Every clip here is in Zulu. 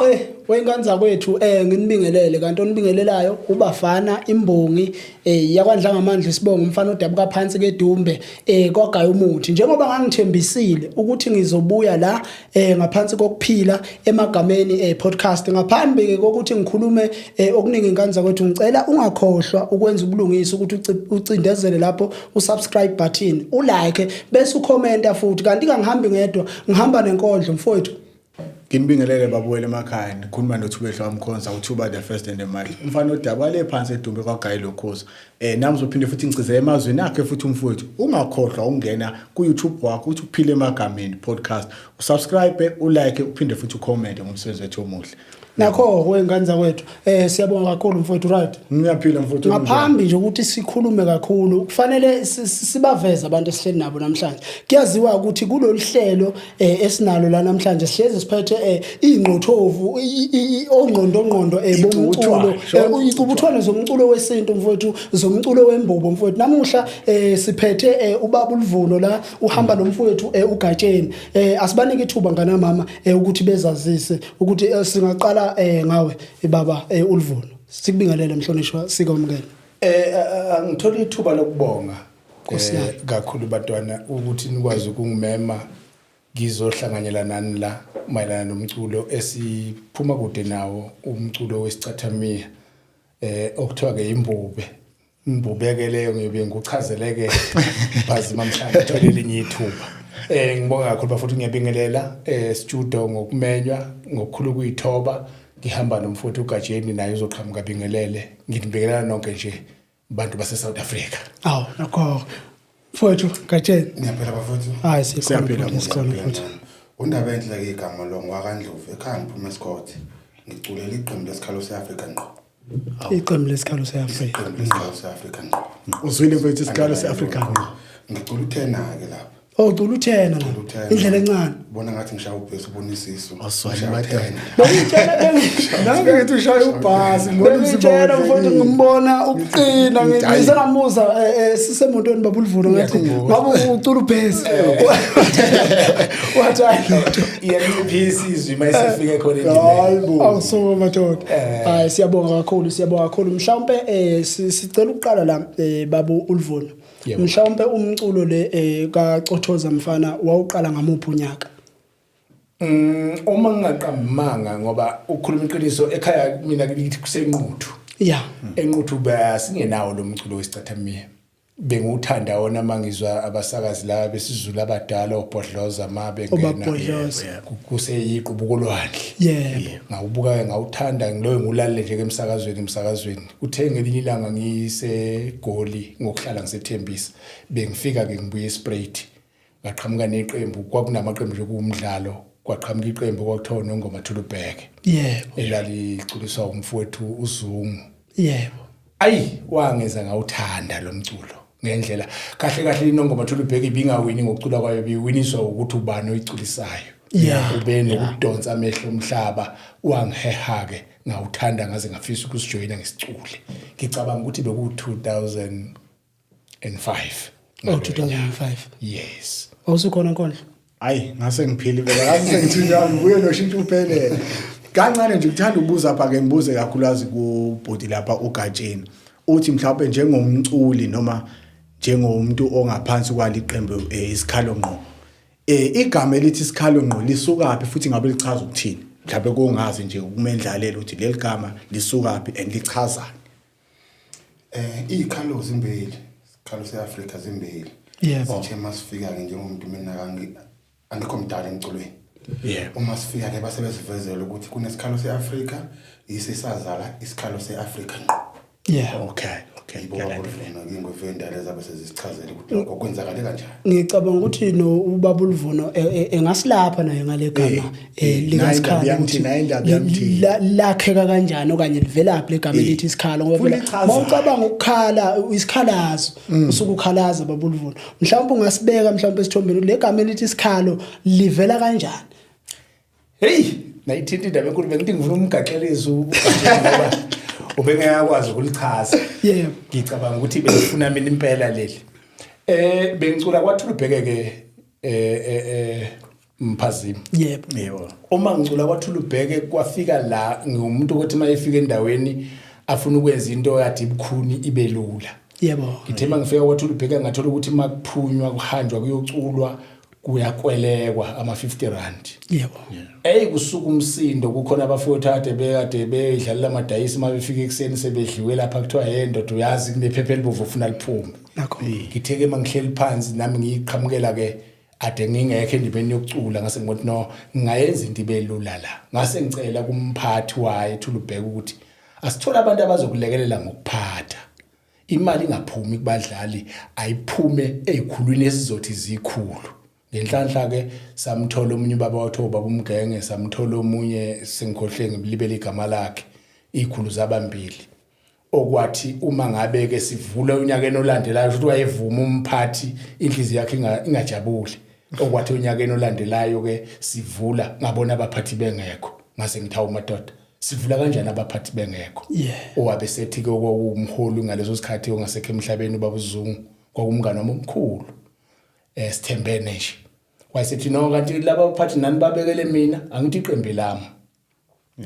Qe wengane zakwethu, nginibingelele. Kanti onibingelelayo ubafana imbongi yakwandla ngamandla isibongo, umfana odabuka phansi kedumbe kwagaya umuthi. Njengoba ngangithembisile ukuthi ngizobuya la ngaphansi kokuphila emagameni podcast, ngaphambi ke kokuthi ngikhulume okuningi, ingane zakwethu, ngicela ungakhohlwa ukwenza ubulungisa ukuthi ucindezele lapho usubscribe button, ulike, bese ukhomenta futhi. Kanti kangihambi ngedwa, ngihamba nenkondlo, mfowethu. Nginibingelele babuyele emakhaya. Nikhuluma noThubehla waMkhonza, uThuba the first and the mighty. Umfana odaba le phansi edumbe kwagayi lokhozi. Nami uzophinde futhi ngicize emazwini akhe futhi umfowethu. Ungakhohlwa ukungena ku YouTube wakho uthi uphile emagameni podcast. Usubscribe, ulike, uphinde futhi ucomment ngomsebenzi wethu omuhle. Nakho wengane zakwethu, siyabonga kakhulu mfowethu, right? Ngiyaphila mfowethu. Ngaphambi nje ukuthi sikhulume kakhulu, kufanele sibaveze abantu esihleli nabo namhlanje. Kuyaziwa ukuthi kulolu hlelo esinalo la namhlanje sihlezi siphethe ingqothovu, ongqondo ngqondo bomculo, icubuthwane zomculo wesintu mfowethu, zomculo wembobo mfowethu. Namuhla siphethe ubaba uLuvuno la, uhamba nomfowethu uGatsheni. Asibanike ithuba ngana mama ukuthi bezazise ukuthi singaqala ngawe baba uLuvuno. Sikubingelele mhlonishwa, sikwamukele. Angithola ithuba lokubonga Nkosi yami. Kakhulu bantwana ukuthi nikwazi ukungimema ngizohlanganyela nani la mayelana nomculo esiphuma kude nawo, umculo wesicathamiya okuthiwa ke imbube. Imbube leyo ngiyobe ngikuchazeleke mphazima mhlawumbe ngithole elinye ithuba. Ngibonga kakhulu bafuthu, ngiyabingelela studio ngokumenywa ngokukhulu ukuyithoba. Ngihamba nomfowethu uGajeni, naye uzoqhamuka bingelele. Nginibingelela nonke nje bantu base South Africa. Awu nakho mfowethu Gatsheni. Ngiyaphila bafowethu. Hayi, sikhona. Siyaphila. Futhi sikhona futhi. Undaba enhle ke igama lo ngwakaNdlovu, ekhaya ngiphuma eScott. Ngiculela iqembu lesikhalo seAfrika ngqo. Iqembu lesikhalo seAfrika. Iqembu lesikhalo seAfrika ngqo. Uzwile mfowethu, isikhalo seAfrika ngqo. Ngicula utenor ke lapha. Oh, ucula utenor la. Ngicula utenor. Indlela encane. Bona ngathi ngishaya ubhesi, ubona isisu. Awuswali Ngishaya madoda. utenor. Bengitshela bengi Nami ngithi ushaya ubhasi, ngibona umzimba. Bengitshela mfowethu, ngimbona ukuqina. Hayi. Ngize ngamuza sisemontweni babulvuno, ngathi ngabe ucula ubhesi, wathi hayi lutho. Iyanciphisa izwi mayisifike khona endleleni. Hayibo. Awusuka madoda. Hayi, siyabonga kakhulu, siyabonga kakhulu. Mhlawumbe sicela ukuqala la babu uLuvuno. Yebo. Mhlawumbe umculo le kaCothoza mfana wawuqala ngamuphi unyaka? Uma ngingaqambimanga, ngoba ukukhuluma iqiniso ekhaya mina ngithi kuseNquthu. ENquthu basingenawo lo mculo wesicathamiya. Bengiwuthanda wona mangizwa abasakazi laba besiZulu abadala obhodloza ma bengena. Obabhodloza. Kuseyiqubuko olwandle. Ngawubuka ngawuthanda, ngiloyo ngulalele nje emsakazweni. Kuthe ngelinye ilanga ngiseGoli ngokuhlala ngisethembisa. Bengifika ke ngibuye eSpruit. Ngaqhamuka neqembu, kwakunamaqembu nje kuwumdlalo, kwaqhamuka iqembu kwakuthiwa Nongoma Thulubheke. Elaliculiswa umfowethu uZungu. Ayi, wangeza ngawuthanda lo mculo ngendlela. Kahle kahle iNongoma Thulubheke ibingawini ngokucula kwayo, ibiwiniswa ukuthi ubani oyiculisayo. Ube nokudonsa amehlo omhlaba, wangiheha ke ngawuthanda ngaze ngafisa ukusijoyina ngisicule. Ngicabanga ukuthi beku 2005. Oh, 2005. Yes. Awusukhona nkondlo? Hayi, ngase ngiphile vele, ngase sengithinta ngibuye noshintsho uphelele. Kancane nje ngithanda ukubuza apha ke, ngibuze kakhulukazi kubhuti lapha uGatsheni. Uthi mhlawumbe njengomculi noma njengomuntu ongaphansi kwaliqembu isikhalo ngqo. Igama elithi isikhalo ngqo lisukaphi futhi ngabe lichaza ukuthini? Mhlawumbe kongazi nje ukumendlalela ukuthi leli gama lisukaphi and lichazani. Izikhalo zimbili. Isikhalo seAfrika zimbili. Sithe masifika ke njengomuntu mina angikho mdala emculweni. Uma sifika ke base besivezela ukuthi kunesikhalo seAfrika, yisisazala isikhalo seAfrika ngqo. Okay. Yibo babulvuno ke ngovendala ezabe sezisichazela ukuthi lokho kwenzakale kanjani. Ngicabanga ukuthi no ubaba uLuvuno engasilapha naye ngale gama likaSikhala Nayi indaba ukuthi yamthini, nayi indaba yamthini. Lakheka kanjani okanye livelaphi legama elithi isikhalo, ngoba Futhi phela lichazani. mawucabanga ukukhala isikhalazo usuke ukhalaza baba uLuvuno. Mhlawumbe ungasibeka mhlawumbe esithombeni le gama elithi isikhalo livela kanjani? Hey, nayithinta indaba enkulu, bengithi ngifuna umgaxelezi uGatsheni ngoba ubengeyakwazi ukulichaza. Ngicabanga ukuthi bengifuna mina impela leli. Bengicula kwaThulubheke ke. Mphazima. Yebo. Yebo. Uma ngicula kwathula ubheke kwafika la ngiwumuntu ukuthi mayefika endaweni afuna ukwenza into yakhe ibukhuni ibe lula. Yebo. Ngithe mangifika kwathula ubheke ngathola ukuthi makuphunywa kuhanjwa kuyoculwa kuyakwelekwa ama 50 rand. Yebo. Ey kusuka umsindo kukhona abafowethu ade bekade bedlalela amadayisi uma befika ekuseni sebedliwe lapha kuthiwa hey ndoda uyazi kunephepha elibovu ufuna liphume. Nakho. Ngithe ke mangihleli phansi nami ngiyiqhamukela ke ade ngingekho endimeni yokucula ngase ngithi no ngingayenza into ibe lula la. Ngase ngicela kumphathi waye Thulubheka ukuthi asithola abantu abazokulekelela ngokuphatha. Imali ingaphumi kubadlali ayiphume ezikhulwini esizothi zikhulu. Ngenhlanhla ke samthola omunye ubaba wathiwa ubaba uMgenge, samthola omunye sengikhohle ngilibele igama lakhe, izikhulu zabambili. Okwathi uma ngabe ke sivula unyakeni olandelayo futhi wayevuma umphathi inhliziyo yakhe ingajabuli. Okwathi unyakeni olandelayo ke sivula ngabona abaphathi bengekho, ngase ngithi awu madoda sivula kanjani abaphathi bengekho. Owabe sethi ke kwakuwumholi ngaleso sikhathi ongasekho emhlabeni ubaba uZungu, kwakumngane wami omkhulu. Sithembene nje. Wayesethi no kanti laba baphathi nani babekele mina angithi iqembu lami.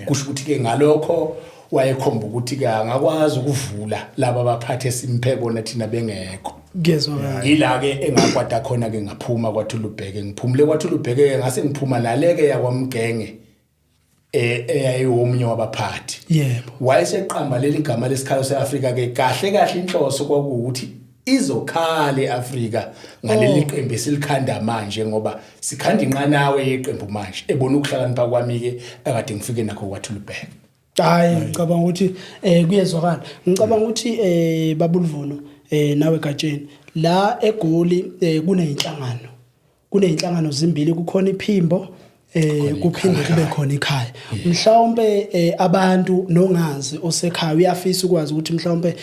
Kusho ukuthi ke ngalokho wayekhomba ukuthi ke angakwazi ukuvula laba baphathi esimphe bona thina bengekho. Kuyezwakala. Yila ke engakwata khona ke ngaphuma kwaThulubheke, ngiphumule kwaThulubheke ke ngase ngiphuma naleke yakwaMgenge eyayiwomunye wabaphathi. Yebo. Wayeseqamba leli gama lesikhalo seAfrika ke kahle kahle inhloso kwakuwukuthi izokhala eAfrika ngaleli qembu esilikhanda manje ngoba sikhanda inqanawe yeqembu manje ebona ukuhlakanipha kwami ke akade ngifike nakho kwaThulubheke. Hayi ngicabanga ukuthi kuyezwakala. Ngicabanga ukuthi babuluvuno nawe Gatsheni la eGoli kuneyinhlangano. Kuneyinhlangano zimbili, kukhona iphimbo kuphinde kube khona ikhaya. Mhlawumbe abantu nongazi osekhaya uyafisa ukwazi ukuthi mhlawumbe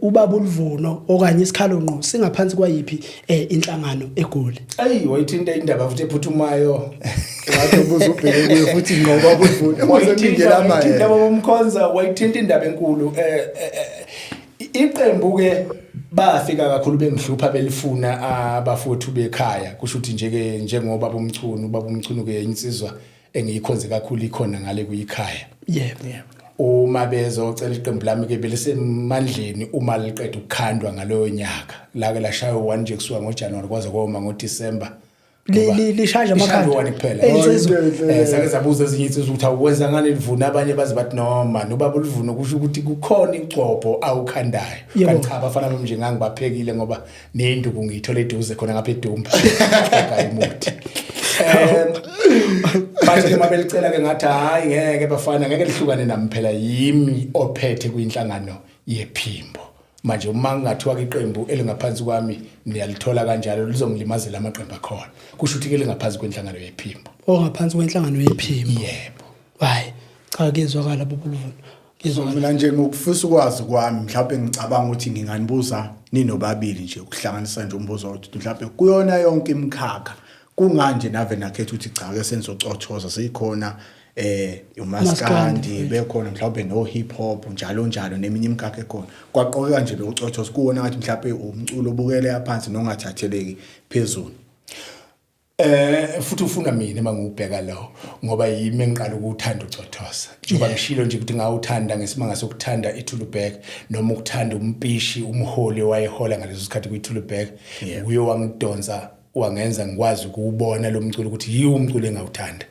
ubaba uluvuno okanye isikhalo ngqo singaphansi kwayiphi inhlangano eGoli. Ayi wayithinta indaba futhi ephuthumayo. Wathi ubuza ubheke kuye futhi ngqo baba uluvuno. Wayithinta baba uMkhonza, wayithinta indaba enkulu. Iqembu ke bafika kakhulu bengihlupha belifuna abafowethu bekhaya, kusho ukuthi nje ke njengoba bomchunu baba uMchunu ke insizwa engiyikhonze kakhulu ikhona ngale kuyikhaya. Yebo. Uma bezocela iqembu lami ke belisemandleni uma liqeda ukukhandwa ngaloyo nyaka la ke lashaywa 1 nje kusuka ngoJanuary kwaze koma ngoDecember. Lishaya amakhanda one kuphela. Sake sabuza ezinye insizwa ukuthi awuwenza ngani livuna, abanye baze bathi noma nobaba ulivuna kusho ukuthi kukhona igcobho awukhandayo. Kanti cha abafana bami nje ngangibaphekile ngoba nenduku ngiyithola eduze khona ngapha eDumba. Egayimuthi. Bathi ke mabelicela ke ngathi hayi ngeke bafana ngeke lihlukane nami phela yimi ophethe kwinhlangano yephimbo. Manje uma ngingathiwa iqembu elingaphansi kwami niyalithola kanjalo lizongilimazela amaqembu akhona. Kusho ukuthi ke lingaphansi kwenhlangano yephimbo. Ongaphansi kwenhlangano yephimbo. Yebo. Hayi cha kuyezwakala bobuluvuno. Kuyezwakala. Mina nje ngokufisa ukwazi kwami mhlawumbe ngicabanga ukuthi nginganibuza ninobabili nje ukuhlanganisa nje umbuzo ukuthi mhlawumbe kuyona yonke imikhakha kunganje nave nakhetha ukuthi cha ke senizocothoza sikhona umaskandi bekhona mhlawumbe no hip hop njalo njalo neminye imikhakha ekhona kwaqokeka nje lokucothoza kuwona ngathi mhlawumbe umculo obukele phansi nongathatheleki phezulu. Futhi ufuna mina mangubheka lo ngoba yimi engiqala ukuthanda ucothoza njengoba ngishilo nje ukuthi ngawuthanda ngesimanga sokuthanda iThulubhek noma ukuthanda umpishi umholi owayehola ngaleso sikhathi kwiThulubhek uye wangidonsa wangenza ngikwazi ukuwubona lo mculo ukuthi yiwo umculo engawuthanda.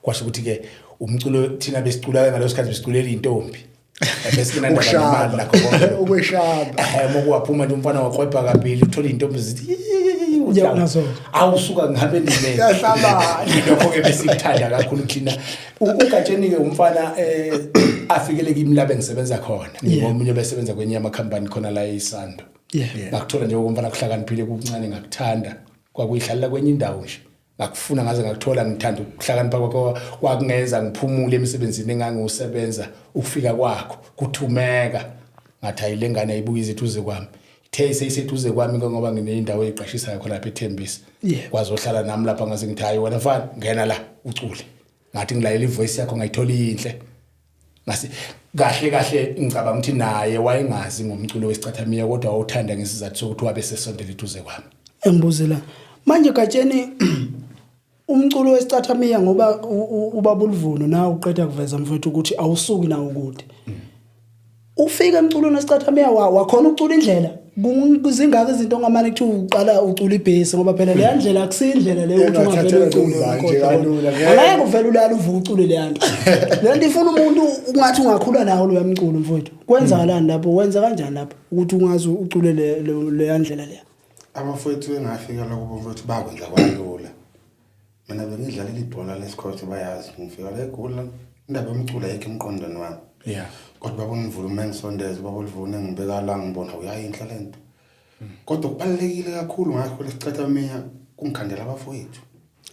Kwasho ukuthi ke umculo thina besicula ngaleso sikhathi besiculela intombi bese kinandaba nemali nakho konke ukweshaba. Mokuwaphuma nje umfana wakwebha kabili uthola intombi zithi awusuka ngihambe ndimele lokho ke besikuthanda kakhulu thina. uGatsheni ke umfana afikele kimi la bengisebenza khona ngomunye besebenza kwenye ama company khona la eSando. Ngakuthola nje umfana kuhlakaniphile kuncane ngakuthanda kwakuyihlalela kwenye indawo nje ngakufuna ngaze ngakuthola ngithanda ukuhlakanipha kwakho kwakungenza ngiphumule emsebenzini engangiwusebenza ukufika kwakho kuthumeka ngathi hayi le ngane ayibuye izethuze kwami ithe seyiseduze kwami ngoba nginendawo eqashisayo khona lapha eThembisa kwazohlala nami lapha ngase ngithi hayi wena mfana ngena la ucule ngathi ngilalela ivoice yakho ngayithola inhle ngase kahle kahle ngicabanga ukuthi naye wayengazi ngomculo wesicathamiya kodwa wawuthanda ngesizathu sokuthi wabe sesondela eduze kwami. Engibuzela manje Gatsheni Umculo wesicathamiya ngoba ubaba uLuvuno nawe uqeda kuveza mfowethu ukuthi awusuki nawo kude. Ufika emculweni wesicathamiya wakhona ukucula indlela kuzingaka izinto ongamane kuthiwa uqala ucula ibhesi ngoba phela leya ndlela akusindlela leyo ukuthi ungavele ucule angeke uvele ulale uvuke ucule leya nto. Le nto ifuna umuntu ungathi ungakhula nawo loya mculo mfowethu. Kwenzakalani lapho? Wenza kanjani lapho ukuthi ungaze ucule leya ndlela leya? Abafowethu engafika lokubo mfowethu bakwenza kwalula. Mina bengidlalela ibhola lesikhothi bayazi ngifika la eGoli indaba yomculo ayikho emqondweni wami. Yeah. Kodwa baba ungivula uma ngisondeza baba ulivuna ngibeka la ngibona uyayinhla lento. Kodwa kubalekile kakhulu ngakho lesicathamiya kungikhandela abafowethu.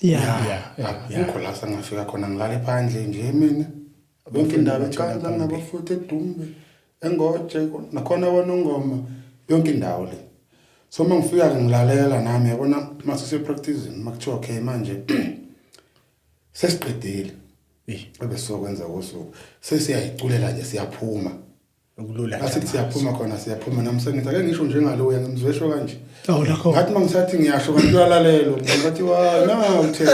Yeah. Yeah. Akukho la sengafika khona ngilale phandle nje mina. Yonke indawo eKandla nabafowethu eDumbe, eNgoje nakhona kwaNongoma yonke indawo le. So uma ngifika ke ngilalela nami yabona mase se practice makuthiwa okay manje sesiqedile. Ebesokwenza kosuku sesiyayiculela nje siyaphuma. Ukulula. Asithi siyaphuma khona siyaphuma nami sengithi ake ngisho njengaloya ngimzwesho kanje. Oh nakho. Ngathi mangisathi ngiyasho kanti uyalalela ngathi wa na uthe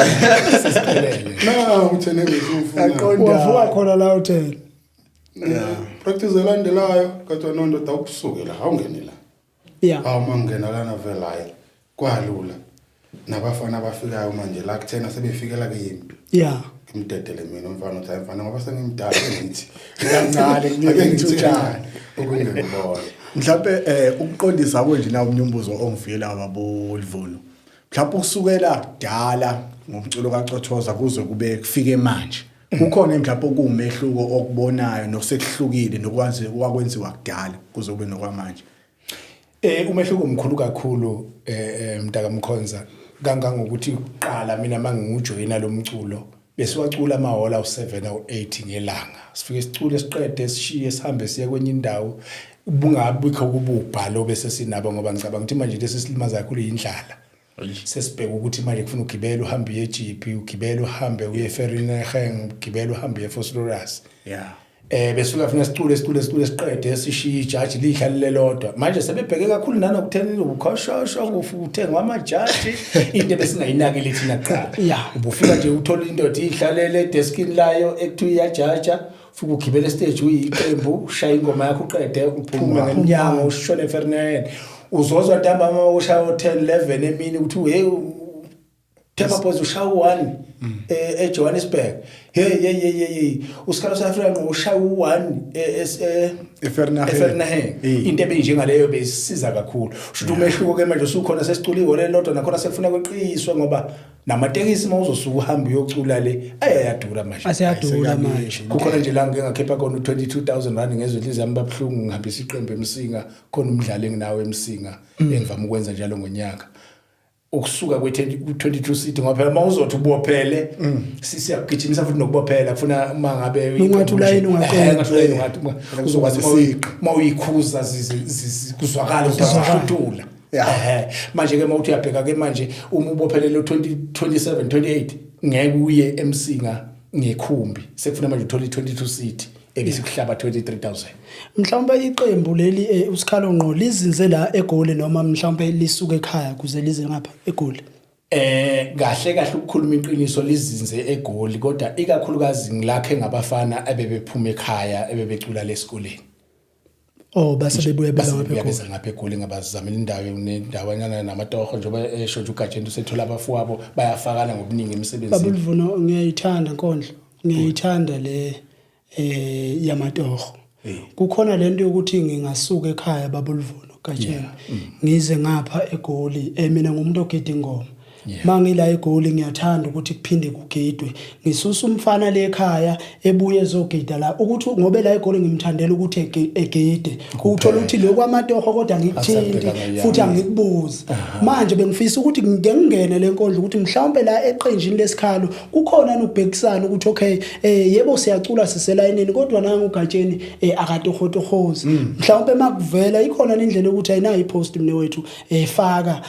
Sesiphelele. na uthe nebesufuna. Aqonda. Wavuka khona la uthena. Practice elandelayo kodwa nondoda ukusuke la awungene la. Yeah. Awu mangena lana vele hayi kwalula. Nabafana abafikayo manje la kuthena sebefikela kimi. Yeah. Ngimdedele mina umfana uthi hayi mfana ngoba sengimdala ngithi Kancane, ake ngithi ngithutshana. ukungekubona. Mhlawumbe ukuqondisa konje na umnyumbuzo ongifikela wabo Livuno. Mhlawumbe ukusukela kudala ngomculo kaCothoza kuze kube kufike manje. Kukhona mhlawumbe okuwumehluko okubonayo nokusekuhlukile nokwazi kwakwenziwa kudala kuze kube nokwamanje. Umehluko omkhulu kakhulu mntaka Mkhonza kangangokuthi kuqala mina mangiwujoyina lo mculo besiwacula amahhola u7 u8 ngelanga. Sifike sicule siqede sishiye sihambe siye kwenye indawo bungabikho kububhalo bese sinabo ngoba ngicabanga ukuthi manje lesi silimaza kakhulu indlala. Sesibheka ukuthi manje kufuna ugibele uhambe uye eGP, ugibele uhambe uye eVereeniging, ugibele uhambe uye eVosloorus. Yeah. Besuka funa sicule sicule sicule siqede sishiye ijaji lihlalele lodwa. Manje sebebheke kakhulu nanokutheni ubukhoshoshwa kufuthengwa amajaji into ebesingayinakile thina kuqala. Yeah. Ubufika nje uthola indoda ihlalele edeskini layo ekuthiwa iyajaja, ufike ugibele stage uyiqembu, ushaya ingoma yakho uqede uphume ngemnyango ushone eVereeniging. Uzozwa ntambama ushaya o10 11 emini ukuthi hey Themba Boys ushaya u1 eJohannesburg. Hey hey hey hey uSikhalo seAfrika ngqo ushaya u1 eVereeniging. eVereeniging. Into ebinjengaleyo besisiza kakhulu. Usho umehluko ke manje usukhona sesicula ihole lodwa nakhona sekufuna kweqiswe ngoba namatekisi mawuzosuka uhambe uyocula le ayayadura manje. Aseyadura manje. Kukhona nje la ngike ngakhipha khona u22000 rand ngezwe inhliziyo yami babuhlungu ngihambisa iqembu eMsinga khona umdlalo enginawo eMsinga engivama ukwenza njalo ngonyaka. Ukusuka kwe-22 city ngoba phela mawuzothi ubophele siyakugijimisa futhi nokubophela kufuna uma ngabe Ungathi ulayini ungaqeda. Ungathi ulayini ungathi uzokwazi mawuyikhuza kuzwakala uzashuthula. Manje ke mawuthi uyabheka ke manje uma ubophelele 20 27 28 ngeke uye eMsinga ngekhumbi sekufuna manje uthole i-22 city ebesikuhlaba 23000. Mhlawumbe iqembu leli uSikhalo Ngqo lizinze la eGoli noma mhlawumbe lisuke ekhaya kuze lize ngapha eGoli. Kahle kahle ukukhuluma iqiniso lizinze eGoli kodwa ikakhulukazi ngilakhe ngabafana abebephuma ekhaya ebebecula lesikoleni. Oh base bebuya beza ngapha eGoli. Beza ngapha eGoli ngabazamela indawo nendawana namatoho njengoba esho nje uGajeni usethola abafowabo bayafakana ngobuningi emsebenzini. Baba Luvuno ngiyayithanda inkondlo ngiyayithanda le yamatoho. Kukhona lento yokuthi ngingasuka ekhaya Baba Luvuno Gatsheni ngize ngapha eGoli mina ngumuntu ogida ingoma. Mangila eGoli ngiyathanda ukuthi kuphinde kugidwe ngisusa umfana le ekhaya ebuye ezogida la ukuthi ngobe la eGoli ngimthandela ukuthi egide uthola ukuthi lokho amatoho kodwa ngikuthinti futhi angikubuzi. Manje bengifisa ukuthi ngingene le nkondlo ukuthi mhlawumbe la eqenjini lesikhalo kukhona nokubhekisana ukuthi okay yebo siyacula siselayinini kodwa nangu uGatsheni akatohotohozi mhlawumbe makuvela ikhona indlela yokuthi ayinayo ipost mne wethu faka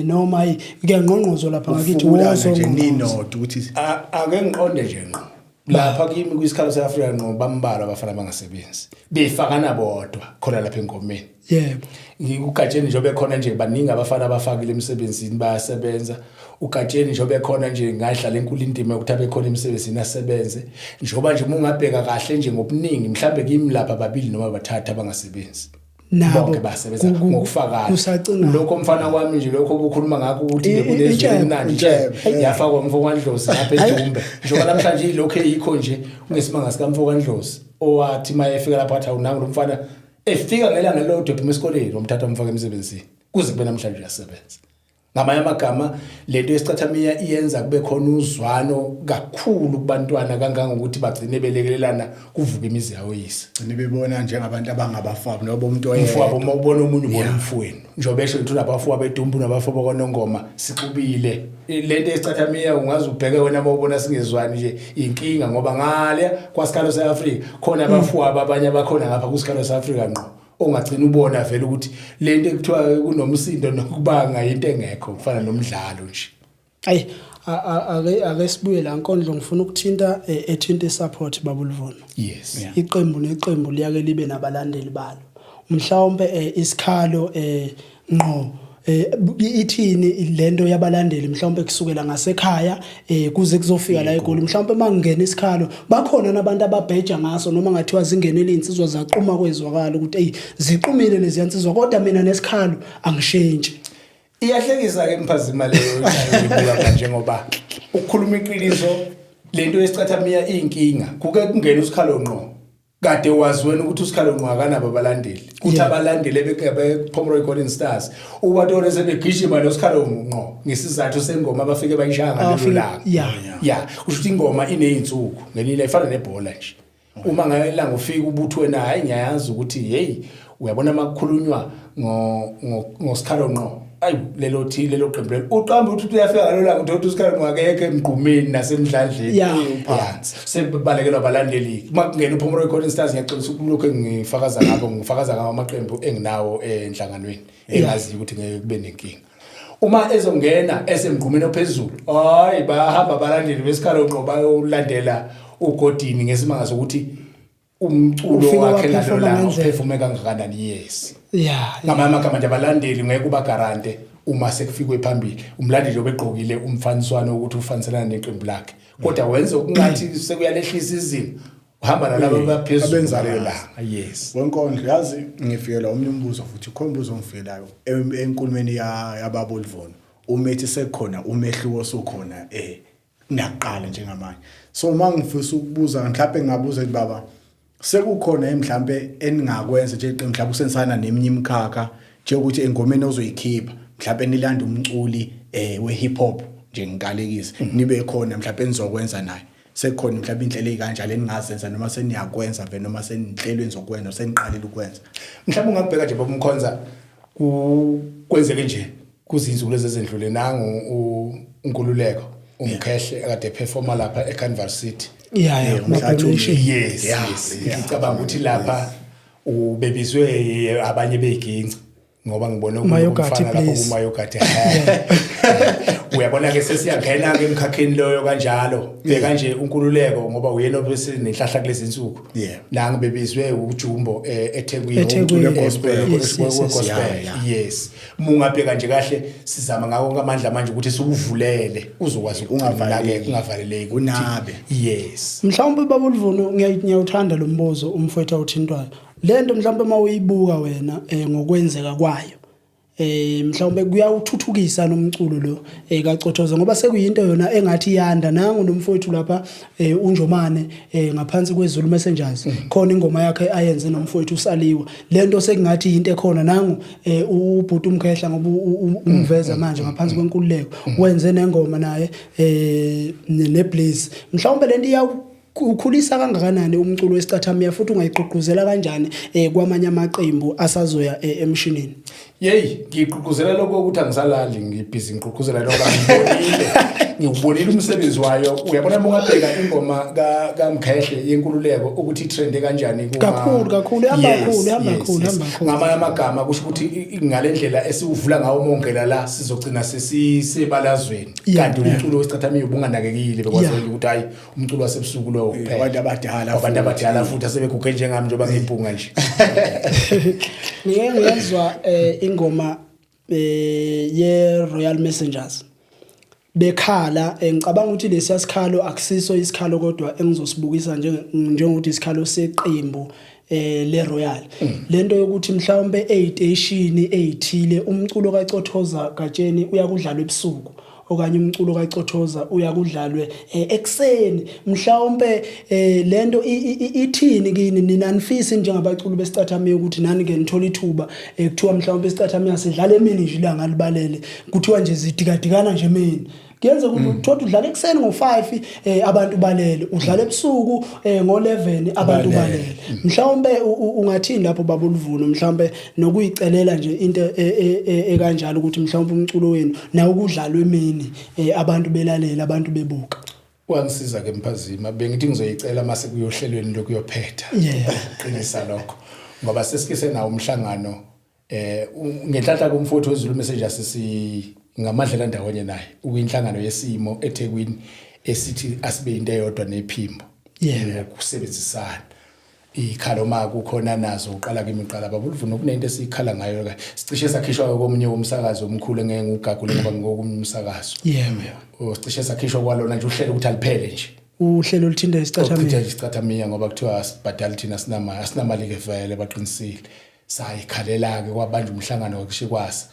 noma kuyangqongqozwa lapha ngakithi wozo nje ninoda ukuthi ake ngiqonde nje ngqo. Lapha kimi kwisikhala seAfrika ngqo bambalwa abafana abangasebenzi. Befakana bodwa khona lapha engomeni. Yebo. Ugatsheni nje obekhona nje baningi abafana abafakile emsebenzini bayasebenza. Ugatsheni nje obekhona nje ngadlala enkulu indima yokuthi abe khona emsebenzini asebenze. Njengoba nje uma ungabheka kahle nje ngobuningi mhlambe kimi lapha babili noma bathathu abangasebenzi. Nabo Bonke basebenza ngokufakana. Kusacingana. Lokho mfana kwami nje lokho obukhuluma ngakho ukuthi bekunezwi intshebe, elimnandi intshebe, nje yafakwa umfo kaNdlozi lapha eDumbe. Njengoba namhlanje ilokho eyikho nje kungesimanga sikamfo kaNdlozi owathi mayefika lapha athi awunangu lo mfana efika ngelanga elilodwa ephuma esikoleni wamthatha wamfaka emsebenzini kuze kube namhlanje uyasebenza. Ngamanye amagama lento yesicathamiya iyenza kube khona uzwano kakhulu kubantwana kangangokuthi bagcine belekelelana kuvuka imizi yawo yise. Gcine bebona njengabantu abangabafowabo noba umuntu Umfowabo oyedwa. uma ubona omunye ubona umfowenu. Njengoba esho ukuthi unabafowabo eDumbu unabafowabo kwaNongoma sixubile. Lento yesicathamiya ungaze ubheke wena uma ubona singezwani nje inkinga ngoba ngale kwasikhalo seAfrika khona abafowabo abanye abakhona ngapha kusikhalo seAfrika ngqo. Ongagcina ubona vele ukuthi lento ekuthiwa kunomsindo nokubanga into engekho kufana nomdlalo nje. Ayi ake sibuye la nkondlo ngifuna ukuthinta ethinta isupport babuluvono. Yes. Iqembu neqembu liyake libe nabalandeli balo. Mhlawumbe isikhalo ngqo ithini lento yabalandeli mhlawumbe kusukela ngasekhaya kuze kuzofika la eGoli mhlawumbe mangena isikhalo bakhona nabantu ababheja ngaso noma ngathiwa zingenele insizwa zaqhuma kwezwakala ukuthi ey ziqhumile lezi insizwa kodwa mina nesikhalo angishintshi. Iyahlekisa ke mphazima leyo ibuka manje ngoba ukukhuluma iqiniso lento yesicathamiya iyinkinga kuke kungena usikhalo ngqo kade wazi wena ukuthi usikhalo ngqo akanabo abalandeli kuthi abalandeli be-Pomeroy Golden Stars ubatole sebegijima nosikhalo ngqo ngesizathu sengoma abafike bayishaya ngalelo langa. Ya kusho ukuthi ingoma ineyinsuku ngelinye ifana nebhola nje. Uma ngelanga ufika ubuthi wena hayi ngiyayazi ukuthi hey uyabona makukhulunywa ngosikhalo ngqo ayi lelo thi lelo qembu lelo uqamba ukuthi uyafika ngalelo langa uthola ukuthi usikhalo ngqo akekho emgqumeni nasemdlandleni phansi sebalekelwa abalandeli uma kungena uPomeroy Golden Stars ngiyaqinisa ukulokhu engifakaza ngabo ngifakaza ngawo amaqembu enginawo enhlanganweni engaziyo ukuthi ngeke kube nenkinga uma ezongena esemgqumeni ophezulu hayi bayahamba abalandeli besikhalo ngqo bayolandela uGodini ngesimanga sokuthi umculo Ufike wakhe nalolo waphefoma langa ngendlela. uphefome kangakanani. Yes. Ngamanye amagama nje abalandeli ngeke ubagarante uma sekufikwe phambili umlandeli obegqokile umfaniswano ukuthi ufaniselana neqembu lakhe kodwa wenza okungathi sekuyalehlisa izinga uhamba nalabo abaphezulu abenza ngalelo kahle. langa. Yes. Wenkondlo yazi ngifikela omnye umbuzo futhi ukhona umbuzo ongifikelayo enkulumeni yababa Olivono umethi sekukhona umehluko osukhona nakuqala njengamanje. So uma ngifisa ukubuza mhlawumbe ngingabuza ukuthi baba sekukhona mhlawumbe eningakwenza nje iqembu mhlawumbe usensana neminye imikhakha njengokuthi engomeni ozoyikhipha mhlawumbe nilanda umculi we hip hop nje ngikalekise nibe khona mhlawumbe nizokwenza naye sekukhona mhlawumbe indlela ezikanjalo eningazenza noma seniyakwenza vele noma seninhlelweni zokwenza seniqalile ukwenza. Mhlawumbe ungakubheka nje baba Mkhonza kwenzeke nje kuzinsuku lezi ezendlule nangu uNkululeko umkhehle akade performa lapha eCanval City. Yeah, umhlathulo. Yes, yes. Ngicabanga ukuthi lapha ubebizwe abanye beyiginci ngoba ngibone Mayogati, umfana lapho please. kumayogati. Uyabona ke sesiyangena ke emkhakheni loyo kanjalo. Bheka nje uNkululeko ngoba uyena obesenenhlahla kulezi insuku. Nangu bebizwe uJumbo eThekwini eThekwini. umculo gospel, Yes, yes, yes. gospel. Yes. Mungabheka nje kahle sizama ngako ngamandla manje ukuthi siwuvulele uzokwazi Ungavaleleki. ungavaleleki Unabe. Yes. Mhlawumbe baba Oluvuno ngiyawuthanda lo mbuzo umfowethu awuthintwayo. Lento mhlawumbe mawuyibuka wena ngokwenzeka kwayo mhlawumbe kuyawuthuthukisa nomculo lo kaCothoza ngoba sekuyinto yona engathi iyanda nangu nomfowethu lapha uNjomane ngaphansi kweZulu Messengers khona ingoma yakhe ayenze nomfowethu uSaliwa lento sekungathi into ekhona nangu ubhuti umkhehla ngoba umveza manje ngaphansi kwenkululeko wenze nengoma naye neBlaze mhlawumbe lento iya ukhulisa kangakanani umculo wesicathamiya futhi ungayigqugquzela kanjani kwamanye amaqembu asazoya emshinini? Yey, ngigqugquzela lokho ukuthi angisalali ngibhizi ngigqugquzela lokho angibonile. Ngiwubonile umsebenzi wayo. Uyabona uma ungabheka ingoma kaMkhehle yenkululeko ukuthi itrende kanjani kuma Kakhulu, kakhulu, ihamba kakhulu, ihamba kakhulu, ihamba kakhulu. Ngamanye amagama kusho ukuthi ngale ndlela esiwuvula ngawo mongela la sizogcina sesisebalazweni. Kanti umculo wesicathamiya ubunganakekile, bekwaziwa ukuthi hayi, umculo wasebusuku lowo kuphela. Abantu abadala abantu futhi. Abadala futhi asebeguge njengami njengoba ngiyibhunga nje. Ngike ngezwa ingoma ye Royal Messengers bekhala, ngicabanga ukuthi lesiya sikhalo akusiso isikhalo, kodwa engizosibukisa njengokuthi isikhalo seqembu le Royal, lento yokuthi mhlawumbe eziteshini ezithile umculo kaCothoza Gatsheni uyakudlalwa ebusuku okanye umculo kaCothoza uyakudlalwe ekuseni. Mhlawumbe lento ithini kini nina? Nifisi njengabaculi besicathamiya ukuthi nani ke nithola ithuba, kuthiwa mhlawumbe isicathamiya sidlala emini nje, ilanga libalele, kuthiwa nje zidikadikana nje emini? Kuyenzeka ukuthi uthola udlala ekuseni ngo-5, abantu balele, udlala ebusuku ngo-11, abantu balele. Mhlawumbe ungathini lapho, baba uLuvuno, mhlawumbe nokuyicelela nje into ekanjalo ukuthi mhlawumbe umculo wenu nawo kudlalwe emini, abantu belalela, abantu bebuka? Wangisiza ke Mphazima, bengithi ngizoyicela mase kuyohlelweni lokuyophetha. Qinisa lokho ngoba sesike senawo umhlangano ngenhlanhla kumfowethu weZulu Messengers, si ngamadlela ndawonye naye ukuyinhlangano yesimo eThekwini esithi asibe into eyodwa nephimbo ngokusebenzisana. Ikhalo ma kukhona nazo uqala kimi uqala baba uLuvuno, kunento esiyikhala ngayo ka sicishe sakhishwa komunye womsakazo omkhulu engeke ngugagule ngoba ngokunye umsakazo. Sicishe sakhishwa kwalona nje uhlelo ukuthi aliphele nje. Uhlelo oluthinta isicathamiya. Ochitha isicathamiya ngoba kuthiwa asibhadali thina, sinamali, asinamali ke vele. Baqinisile, sayikhalela ke, kwabanjwa umhlangano kwakushe kwasa.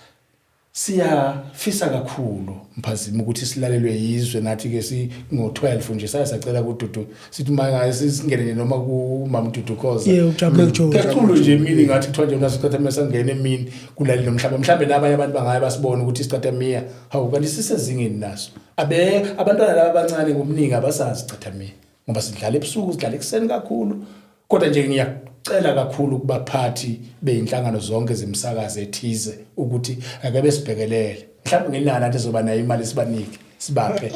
Siyafisa kakhulu Mphazima ukuthi silalelwe yizwe nathi ke. Singo-12 nje saye sacela kuDudu, sithi manje singene nje noma kumama Dudu Khoza. Yebo, ujabule kuJoe. Kakhulu nje emini, ngathi kuthiwa nje unasicathamiya sangena emini kulaleli nomhlaba, mhlambe nabanye abantu bangaye basibone ukuthi isicathamiya, hawu, kanti sisezingeni naso. Abe abantwana laba abancane ngobuningi abasazi icathamiya ngoba sidlala ebusuku, sidlala ekuseni kakhulu. Kodwa nje ngiyacela kakhulu kubaphathi beyinhlangano zonke zemsakazo ethize ukuthi ake besibhekelele, mhlawumbe ngelanga nathi sizoba nayo imali, sibanike, sibaphe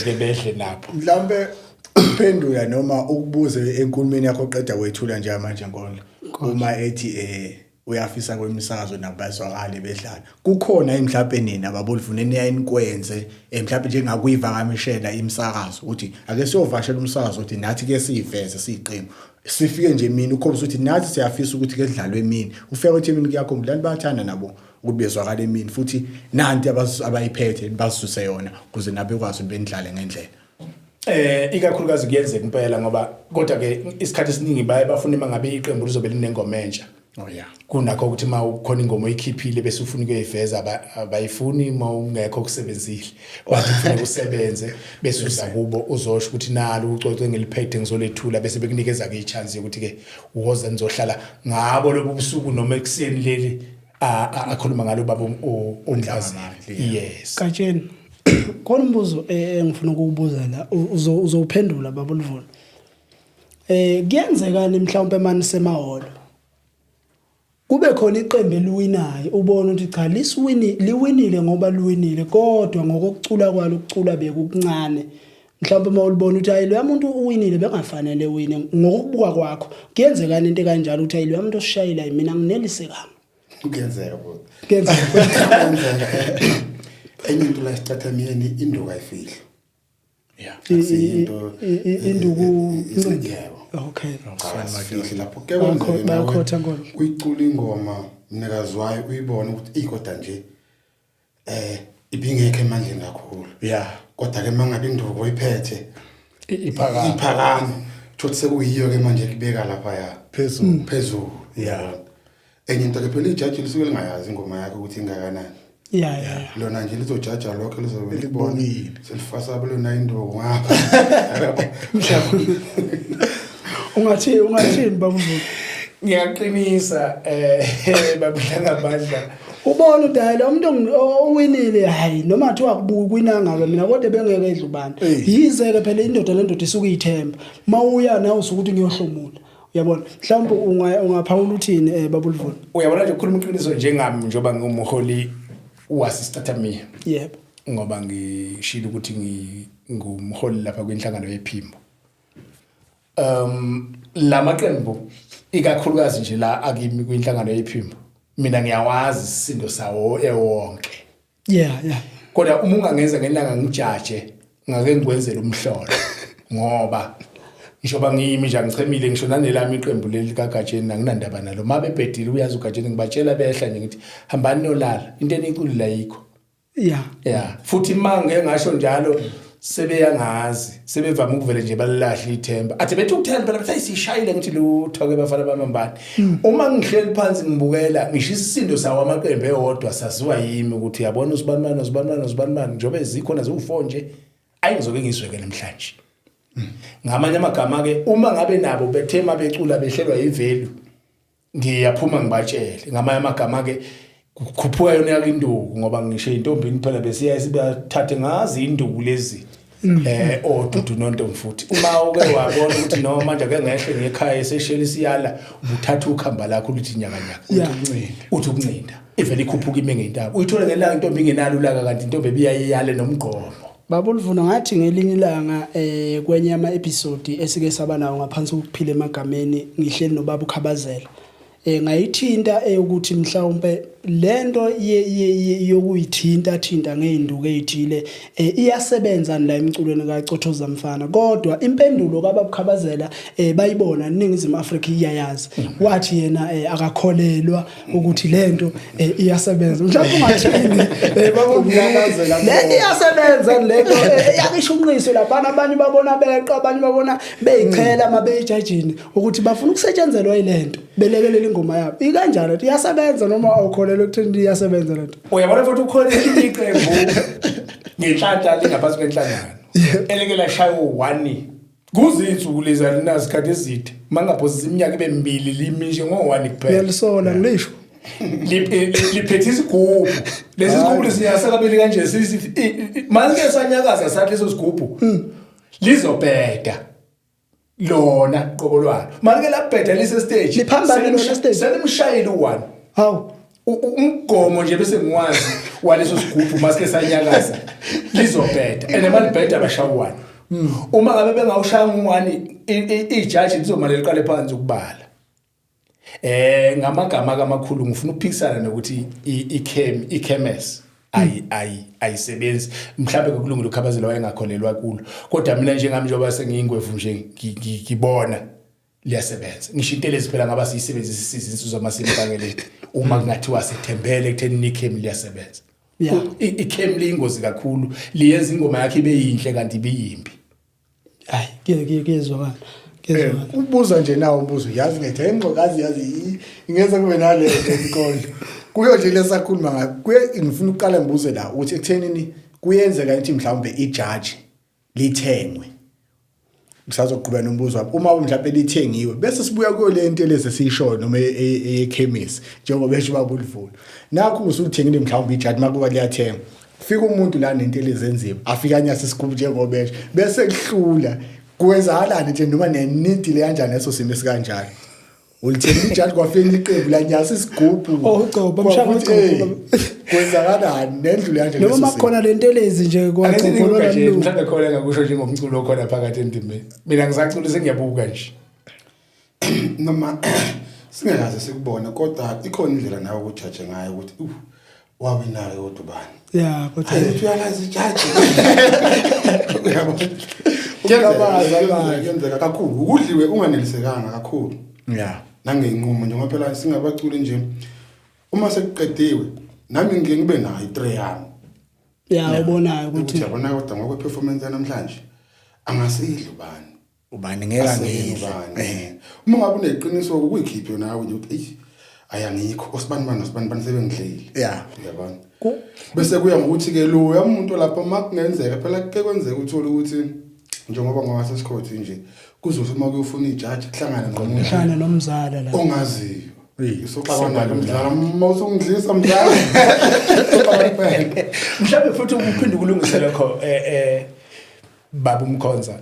ke bedle nabo. Mhlawumbe ukuphendula noma ukubuze enkulumeni yakho oqeda kwethula nje manje, Nkondlo, uma ethi uyafisa kwemisakazo nabo bazwakale bedlala, kukhona mhlawumbe nina babolivune niyayinikwenze mhlawumbe njengakuyivakamishela imisakazo ukuthi ake siyovashela umsakazo ukuthi nathi ke siyiveze siyiqembu, sifike nje emini, ukhombisa ukuthi nathi siyafisa ukuthi ke sidlalwe emini, ufike ukuthi emini kuyakhomba lani bayathanda nabo ukuthi bezwakala emini, futhi nanti abayiphethe basuse yona ukuze nabo bekwazi ukuthi benidlale ngendlela? Ikakhulukazi kuyenzeka impela ngoba kodwa ke isikhathi esiningi baye bafuna mangabe iqembu lizobe linengoma entsha. Oh yeah. Kunakho ukuthi uma ukhona ingoma oyikhiphile bese ufuna ukuyiveza, abayifuni uma ungekho kusebenzile. Bathi kufuneka usebenze bese uza kubo uzosho ukuthi nalo ucoce ngiliphethe ngizolethula, bese bekunikeza ke i-chance yokuthi ke woza nizohlala ngabo lobu busuku noma ekuseni leli akhuluma ngalo baba uNdlazana. Yes. Gatsheni, khona umbuzo engifuna ukuwubuza la, uzowuphendula baba uLuvuno. Kuyenzekani mhlawumbe mani semahholo kube khona iqembu eliwinayo, ubone ukuthi cha, lisiwini, liwinile ngoba liwinile, kodwa ngokokucula kwalo ukucula bekukuncane? Mhlawumbe uma ulibona ukuthi hayi, loya muntu uwinile, bengafanele wine ngokubuka kwakho, kuyenzekani into kanjalo ukuthi hayi, loya muntu osishayile, mina nginelisekanga? Kuyenzeka bhuti. Kuyenzeka. Kuyenzeka. Enye into la esicathamiyeni, induku ayifihlwa. Akusiyinto Induku? Yebo. Okay. Asifihle lapho ke kwenzeke nawe Bayakhotha nkolo. Uyicula ingoma, mnikazi wayo uyibone ukuthi eyi, kodwa nje ibingekho emandleni kakhulu. Kodwa ke mangabe induku oyiphethe Iphakama. Iphakama, thothi sekuyiyo ke manje kubeka lapha ya Phezulu. Phezulu. Enye into ke phela, ijaji lisuke lingayazi ingoma yakhe ukuthi ingakanani. Ya ya ya. Lona nje lizojaja lokho lizobe libona Elikubonile. Selifasa lona induku ngapha. Ungathini baba uVuno? Ngiyaqinisa babudla ngamandla. Ubona ukuthi hayi, lo muntu owinile, hayi, noma kuthiwa kubuka kwinanga ke mina, kodwa bengeke edle ubani. Yize ke phela indoda nendoda isuke iyithemba, mawuya nawe usuke ukuthi ngiyohlomula, uyabona. Mhlawumbe ungaphawula uthini baba uLuvuno? Uyabona nje, ukukhuluma iqiniso, njengami njengoba ngingumholi wasisicathamiya, Ngoba ngishilo ukuthi ngumholi lapha kwinhlangano yephimbo. Lamaqembu ikakhulukazi nje la akimi kwinhlangano yephimbo, mina ngiyawazi isisindo sawo ewonke. Kodwa uma ungangenza ngelanga ngijaje, ngake ngikwenzele umhlolo, ngoba ngisho ngimi nje angichemile, ngisho nanelami iqembu leli kaGatsheni anginandaba nalo. Mabebhedile uyazi uGatsheni, ngibatshela behla nje ngithi hambani nolala, into eniculile ayikho. Yeah, futhi mangeke ngasho njalo sebeyangazi, sebevama ukuvele nje balilahle ithemba, athi bethi ukuthemba phela, bathi ayisishayile, ngithi lutho ke bafana bamambani. Uma ngihleli phansi ngibukela, ngisho isisindo sawo amaqembu ewodwa saziwa yimi ukuthi uyabona usibanibani, usibanibani, usibanibani, njengoba zikhona ziwu4 nje, ayingizoke ngizweke namhlanje. Ngamanye amagama ke, uma ngabe nabo bethema becula behlelwa ivalue, ngiyaphuma ngibatshele. Ngamanye amagama ke kukhuphuka yona yake induku, ngoba ngisho intombini phela besiya sibathathe ngazi induku lezi odudu nontombi. Futhi uma uke wabona ukuthi no, manje ake ngehle ngekhaya eseshela isiyala, ubuthatha ukhamba lakho luthi nyaka nyaka, uthi ukuncinda, ivele ikhuphuka ime ngentaba, uyithole ngelanga intombi ingenalo ulaka, kanti intombi ebiyayiyale nomgqomo. Baba Luvuno, ngathi ngelinye ilanga kwenye ama episode esike saba nawo ngaphansi kokuphila emagameni, ngihleli nobaba uKhabazela, ngayithinta eyokuthi mhlawumbe lento yokuyithinta thinta ngeinduku ezithile iyasebenza la emculweni kaCothoza Mfana, kodwa impendulo kababukhabazela bayibona iNingizimu Afrika iyayazi. Wathi yena akakholelwa ukuthi lento iyasebenza. Mhlawumbe ungathini, baba? Ukuyakazela. Lento iyasebenza, lento yakishunqiso lapha, abanye babona beqa, abanye babona beyichela mabeyijajini ukuthi bafuna ukusetshenzelwa yilento, belekelela ingoma yabo. Ikanjalo ukuthi iyasebenza noma awukholelwa ekutheni iyasebenza lento? Uyabona futhi ukhona elinye iqembu ngenhlanhla lingaphansi kwenhlangano elike lashaya u-1 kuzinsuku lezi, alinazi ezide, mangaphosisa iminyaka ibe mibili limi nje ngo-1 kuphela. Uyalisola ngilisho. Liphethe isigubhu, lesi sigubhu lesinyakasakabili kanje, sithi manje sanyakaza sathi leso sigubhu lizobheda lona qobo lwalo. Manje labheda lise stage. Liphambane lona stage. Selimshayile u-1. Hawu. Umgomo nje bese ngiwazi waleso sigubhu, masike sanyakaza lizobheda, and malibheda bashaya u-1. Uma ngabe bengawushaya u-1, ijaji lizomane liqale phansi ukubala. Ngamagama kamakhulu ngifuna ukuphikisana nokuthi i-chem i-chemes ayi ayi ayisebenzi. Mhlawumbe kulungile ukhabazela wayengakholelwa kulo, kodwa mina njengami, njengoba sengiyingwevu nje, ngibona liyasebenza. Ngisho into lezi phela ngaba siyisebenzisa isizinsuzo masimpakele, uma kungathiwa sethembele ekutheni ichem liyasebenza. Ichem liyingozi kakhulu, liyenza ingoma yakhe ibe yinhle kanti ibiyimbi. Hayi, kuyezwakala, kuyezwakala. Ubuza nje nawo umbuzo, yazi ngethe ingxokazi, yazi ingeze kube nale nto inkondlo kuyo nje lesakhuluma ngayo. Kuye ngifuna ukuqala ngibuze la ukuthi ekuthenini kuyenzeka ukuthi mhlawumbe ijaji lithengwe. Ngisazoqhubeka nombuzo wami. Uma mhlawumbe lithengiwe, bese sibuya kuyo le nto lezi esiyishoyo noma eyekhemisi, njengoba esho baba uLivulo, nakho usuthengile mhlawumbe ijaji, makuba liyathengwa, fika umuntu la nentelezi enzima, afika anyase isigubhu njengoba esho, bese kuhlula, kwenzakalani nje noma nenidile kanjani leso simo esikanjalo? Ulithengile ijaji, kwafika iqembu lanyasa isigubhu. Oh, ugcobo, mshaya Kwakuthi, ngogcobo. Kwenzakalani nendlu kanje Noma leso simo? makhona lentelezi nje kwagcobo lona nje lu. Mhlawumbe khona engakusho njengomculo okhona phakathi endimeni. Mina ngisacula, sengiyabuka nje. Noma singekaze sikubone, kodwa ikhona indlela nawe ukujaje ngayo ukuthi wawinayo, kodwa ubani? Ya, kodwa Hayi, uthi uyalazi ijaji, uyabona? Ukungabaza Kuyenzeka, abanye. kuyenzeka kakhulu ukudliwe unganelisekanga kakhulu nangeyinqumo, njengoba phela singabaculi nje, uma sekuqediwe nami ngike ngibe nayo i-tray yami Ya, ubonayo ukuthi ukuthi yabona, kodwa ngokwe-performance yanamhlanje angasidli ubani. Ubani ngeke Aseyini angidle. ubani. Uma ngabe uneqiniso ukuyikhiphe nawe nje ukuthi eyi, ayangikho osibani bani osibani bani sebengidlile. Uyabona, bese kuya ngokuthi-ke loya muntu lapho uma kungenzeka, phela kuke kwenzeka uthole ukuthi njengoba ngwasesikhothi nje, kuzothi uma kuyofuna ijaji kuhlangane nomuntu Hlangana nomzala la. Ongaziyo, usuxabana mdlala, uma usungidlisa mdlala. Mhlawumbe futhi uphinde ukulungise lokho, baba umkhonza,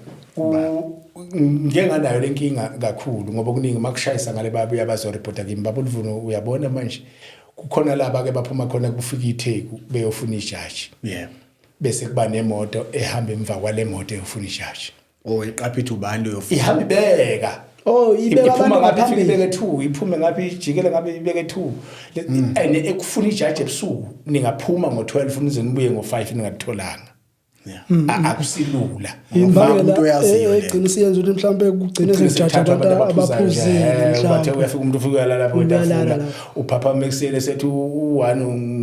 ngike nganayo lenkinga kakhulu, ngoba kuningi makushayisa ngale babuya bazoripota kimi, baba uLivuno, uyabona manje kukhona laba ke baphuma khona kufika iTheku beyofuna ijaji. Bese kuba nemoto ehamba emva kwale moto eyofuna ijaji. Oh, iqapha ubani loyo? Ihamba ibeka. Oh, ibeka Iphuma abantu ngapha, ifike ngaphambili. ibeke 2, iphume ngapha, ijikele ngapha, ibeke 2. And ekufuna ijaji ebusuku, ningaphuma ngo12 nize nibuye ngo5 ningatholanga. Akusilula. Imbangela Umuntu oyaziyo lento. egcina isiyenza ukuthi mhlawumbe kugcine sekujaja abantu abaphuzile Bathe mhlawumbe. uyafika umuntu, ufike uyalala lapho Uyalala kwetafula, lapho. uphaphama ekuseni esethi u1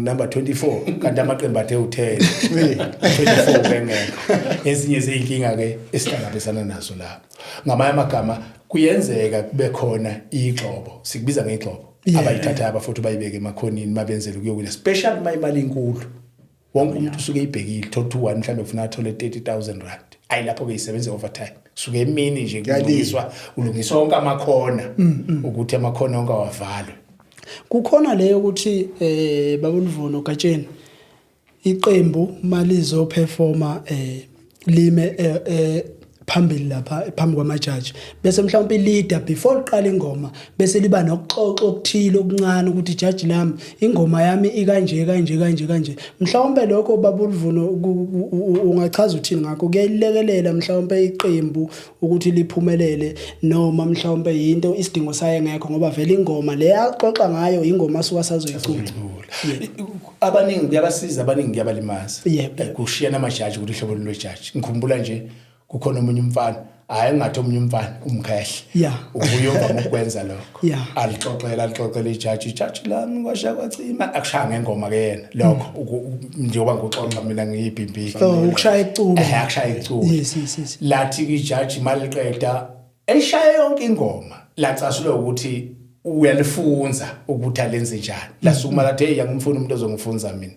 number 24, kanti amaqembu athe u10, 24 bengekho. Ezinye zeyinkinga ke esihlangabezana nazo lapho, ngamanye amagama kuyenzeka kube khona igxobo, sikubiza ngegxobo, abayithathayo abafuthi bayibeke emakhonini mabenzele ukuyowina, special uma imali inkulu, wonke umuntu usuke eyibhekile, thola ukuthi u-one mhlawumbe kufuna athole 30,000 rand. Ayi, lapho-ke isebenze overtime, suke emini nje kulungiswa wonke amakhona, ukuthi amakhona wonke awavalwe. Kukhona leyo ukuthi babuluvuno Gatsheni, iqembu malizo performa lime phambili lapha phambi kwamajaji, bese mhlawumbe i-leader before liqala ingoma bese liba nokuxoxa okuthile okuncane ukuthi, "Jaji lami, ingoma yami ikanje kanje kanje kanje." Mhlawumbe lokho, babuluvuno, ungachaza uthini ngakho? Kuyayilekelela mhlawumbe iqembu ukuthi liphumelele, noma mhlawumbe yinto isidingo sayo ngekho, ngoba vele ingoma le axoxa ngayo ingoma asuka sazoyicula? Abaningi kuyabasiza, abaningi kuyabalimaza. Kushiya namajaji ukuthi uhlobo lwejaji. Ngikhumbula nje kukhona omunye umfana, hayi, engathi omunye umfana umkhehle, ubuye uvama ukwenza lokho. Alixoxela, alixoxela ijaji, "Ijaji lami, kwasha kwacima," akushaya ngengoma ke yena lokho, njengoba ngikuxoxa mina ngiyibhimbili. Oh, ukushaya iculo. Akushaya iculo. Yes. Lathi ijaji maliqeda eshaye yonke ingoma, lacasulwa ukuthi uyalifunza ukuthi alenze njani. Lasukuma lathi, "Hey, angimfuni umuntu ozongifunza mina,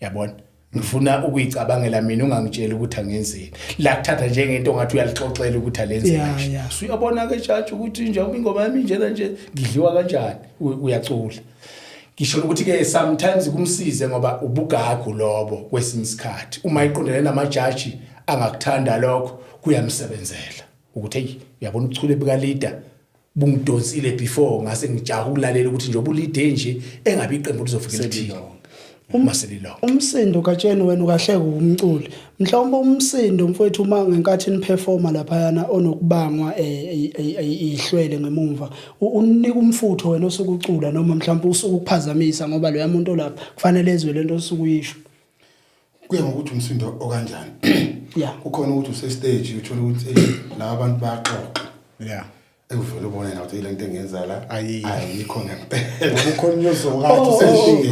yabona, ngifuna ukuyicabangela mina, ungangitsheli ukuthi angenzeni." La kuthatha njengento ngathi uyalixoxela ukuthi alenze kanje. So uyabona ke jaji ukuthi njengoba ingoma yami injena nje, ngidliwa kanjani? Uyacula. Ngisho ukuthi ke sometimes kumsize ngoba ubugagu lobo kwesinye isikhathi uma iqondene namajaji angakuthanda lokho, kuyamsebenzela ukuthi, "Hey, uyabona, ubuchule buka leader bungidonsile before, ngase ngijaha ukulalela ukuthi njengoba u-leader nje engabe iqembu lizofika lithini uma selilonke." Umsindo, Gatsheni, wena ukahleka umculi, mhlawumbe umsindo, mfowethu, uma ngenkathi niperforma laphayana onokubangwa ihlwele ngemumva, unika umfutho wena osuke ucula, noma mhlawumbe usuke ukuphazamisa ngoba loya muntu olapha kufanele ezwe lento osuke uyisho? Kuya ngokuthi umsindo okanjani. Kukhona ukuthi use-stage, uthola ukuthi, "Hey, laba bantu bayaxoxa." Ekuvele ubone na ukuthi le nto engenza la Ayikho. ayikho ngempela. Kukhona unyozokade Oh, usestage.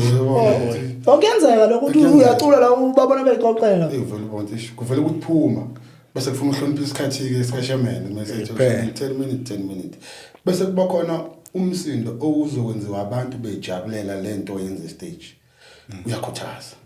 Okuyenzeka lokho ukuthi Kuyenzeka. uyacula la, ubabona beyixoxela. Ekuvele ubone ukuthi, eish, kuvele ukuthi phuma, bese kufuna uhloniphe isikhathi-ke sikashamene mase Phela. 10 minutes, 10 minutes, bese kuba khona umsindo owuzokwenziwa abantu bejabulela lento oyenza stage, uyakhuthaza.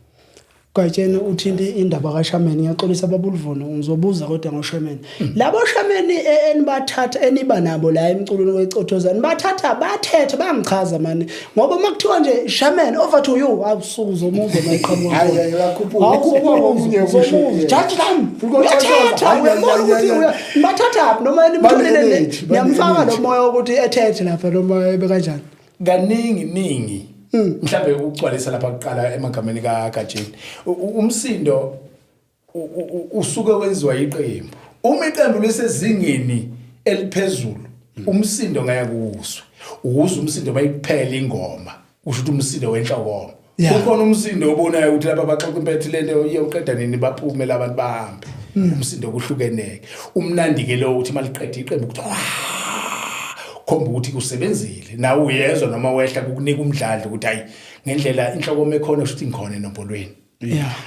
Gatsheni, uthinta indaba kaShameni, ngiyaxolisa babuluvuno, ngizobuza kodwa ngoShameni. Labo Shameni enibathatha, eniba nabo la emculweni wecothoza, nibathatha bathethe bangichaza mani, ngoba uma kuthiwa nje, "Shaman, over to you," awusuku uzomuzwa mayiqhamuka. Hayi, hayi, uyakhuphuka. Ukhuphuka ngomunye kusho. Jaji lami, Futhi uyathatha. uyathetha, Hayi, uyabona hayi, ukuthi hayi, nibathatha noma nimtholele Bane-energy, niyamfaka lo bane-energy. moya wokuthi ethethe lapha noma ebe kanjani? Kaningi ningi, mhlambe ukugcwalisa lapha kuqala emagameni kaGatsheni, umsindo usuke wenziwa iqembu. Uma iqembu lisezingeni eliphezulu, umsindo ngeke kuwuzwe, ukuze umsindo bayikuphela ingoma, kusho ukuthi umsindo wenhlokomo. Kukhona umsindo obonayo ukuthi laba baxoxa impethu, lento iyoqeda nini, baphume labantu bahambe. Umsindo kuhlukeneke. Umnandi ke lo ukuthi maliqeda iqembu ukuthi khomba ukuthi kusebenzile, nawe uyezwa noma wehla, kukunika umdlandla ukuthi, hayi, ngendlela inhlokomo ekhona, kusho ukuthi ngikhona enombolweni.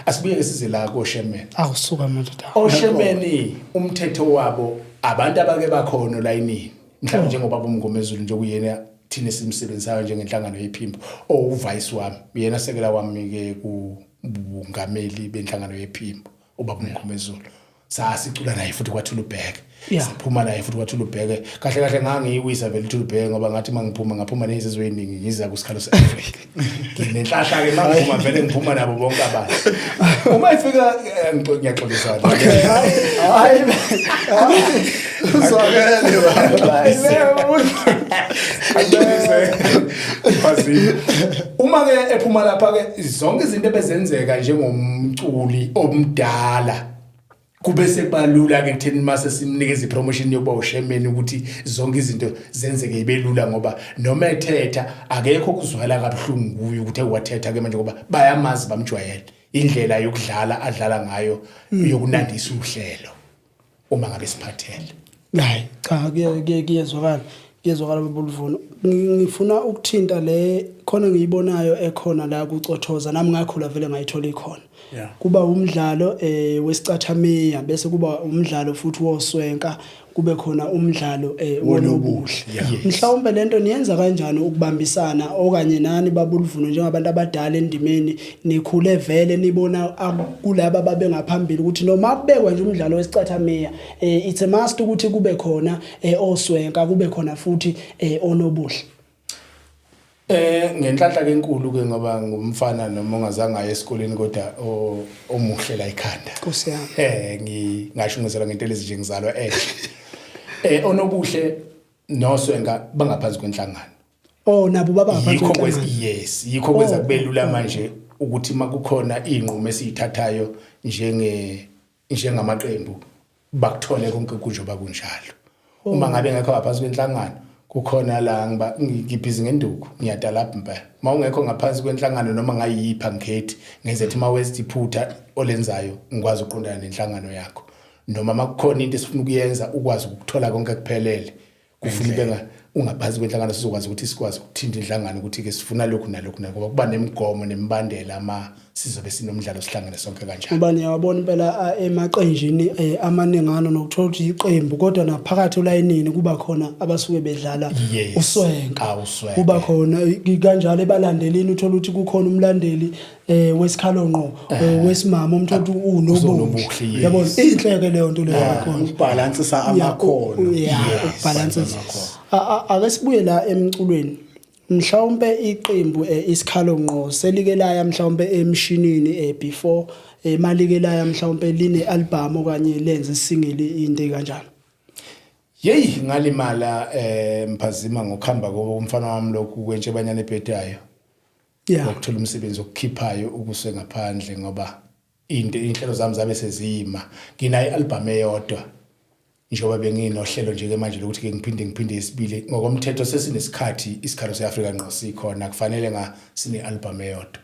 Asibuye ke size la koShemen. Awusuka madoda. Oshemeni, umthetho wabo, abantu abake bakhona olayinini, mhlawumbe njengoba uMngomezulu nje, kuyena thina esimsebenzisayo njengenhlangano yephimbo, owu-vice wami, uyena sekela wami ke kubungameli benhlangano yephimbo, ubaba uMngomezulu, sasicula naye futhi kwathula ubheke. Siphuma naye futhi kwathula ubheke. Kahle kahle ngangiyiwisa vele uthula ubheke, ngoba ngathi mangiphuma, ngaphuma nezizwe eziningi, ngiza kusikhalo se-Afrika, nginenhlahla ke, mangiphuma vele ngiphuma nabo bonke abantu uma ifika. Ngiyaxolisa. Hayi. Uzwakele baba. Mphazima. Uma ke ephuma lapha ke, zonke izinto ebezenzeka njengomculi omdala kube sekubalula ke kutheni mase simnikeza ipromotion yokuba ushemeni, ukuthi zonke izinto zenzeke ibe lula, ngoba noma ethetha akekho kuzwela kabuhlungu kuye ukuthi ewathetha ke manje, ngoba bayamazi, bamjwayele indlela yokudlala adlala ngayo yokunandisa uhlelo uma ngabe siphathele. Hayi cha, kuyezwakala, kuyezwakala babuluvuno. Ngifuna ukuthinta le khona ngiyibonayo ekhona la kucothoza, nami ngakhula vele ngayithola ikhona. Kuba umdlalo wesicathamiya, bese kuba umdlalo futhi woswenka, kube khona umdlalo wonobuhle. Mhlawumbe lento niyenza kanjani ukubambisana, okanye nani babuluvuno njengabantu abadala endimeni nikhule vele nibona kulaba babengaphambili ukuthi noma kubekwa nje umdlalo wesicathamiya, it's a must ukuthi kube khona oswenka, kube khona futhi onobuhle? Ngenhlanhla ke enkulu ke, ngoba ngumfana noma ongazange aye esikoleni, kodwa omuhle la ikhanda. Nkosi yami. Ngingasho ngizalwa ngentelezi nje, ngizalwa eshe. Onobuhle noswenka bangaphansi kwenhlangano. Oh, nabo baba ngaphansi Yikho kwenza kwenhlangano. Yes, yikho kwenza kube lula oh. manje ukuthi makukhona inqumo esiyithathayo njengamaqembu, bakuthole konke kunjoba kunjalo. Uma ngabe ngekho ngaphansi kwenhlangano, kukhona la ngiba ngibhizi ngenduku, ngiyadalapha impela. Uma ungekho ngaphansi kwenhlangano noma ngayipha ngikhethi ngenze uma wenza iphutha olenzayo, ngikwazi ukuqondana nenhlangano yakho, noma makukhona into esifuna ukuyenza, ukwazi ukuthola konke kuphelele, kufuna ube ungaphansi kwenhlangano, sizokwazi ukuthi sikwazi ukuthinta inhlangano ukuthi ke sifuna lokhu nalokhu, ngoba kuba nemigomo nemibandela ama sizobe sinomdlalo sihlangene sonke kanjalo. Ngoba niyawabona impela emaqenjini amaningana nokuthola ukuthi iqembu, kodwa naphakathi olayinini kuba khona abasuke bedlala uswenka. Ah, uswenka. Kuba khona kanjalo ebalandelini, uthola ukuthi kukhona umlandeli wesikhalo ngqo, wesimama, umuntu othi unobuhle. Unobuhle, yes. Yabona, inhleke leyo nto leyo yakhona. Ukubhalansisa amakhono. Ukubhalansisa. Ake sibuye la emculweni. Mhlawumbe iqembu isikhalo ngqo selike laya mhlawumbe emshinini before, malike laya mhlawumbe line album okanye lenze single, into kanjalo? Yeyi, ngalimala Mphazima ngokuhamba komfana wami lokhu kwentshebanyana ebhedayo. Ukuthola umsebenzi okukhiphayo ukuse ngaphandle, ngoba into inhlelo zami zabe sezima. Nginayo i-album eyodwa, njengoba benginohlelo nje ke manje lokuthi ke ngiphinde isibili. Ngokomthetho sesinesikhathi isikhalo seAfrika ngqo sikhona, kufanele nga sine album eyodwa,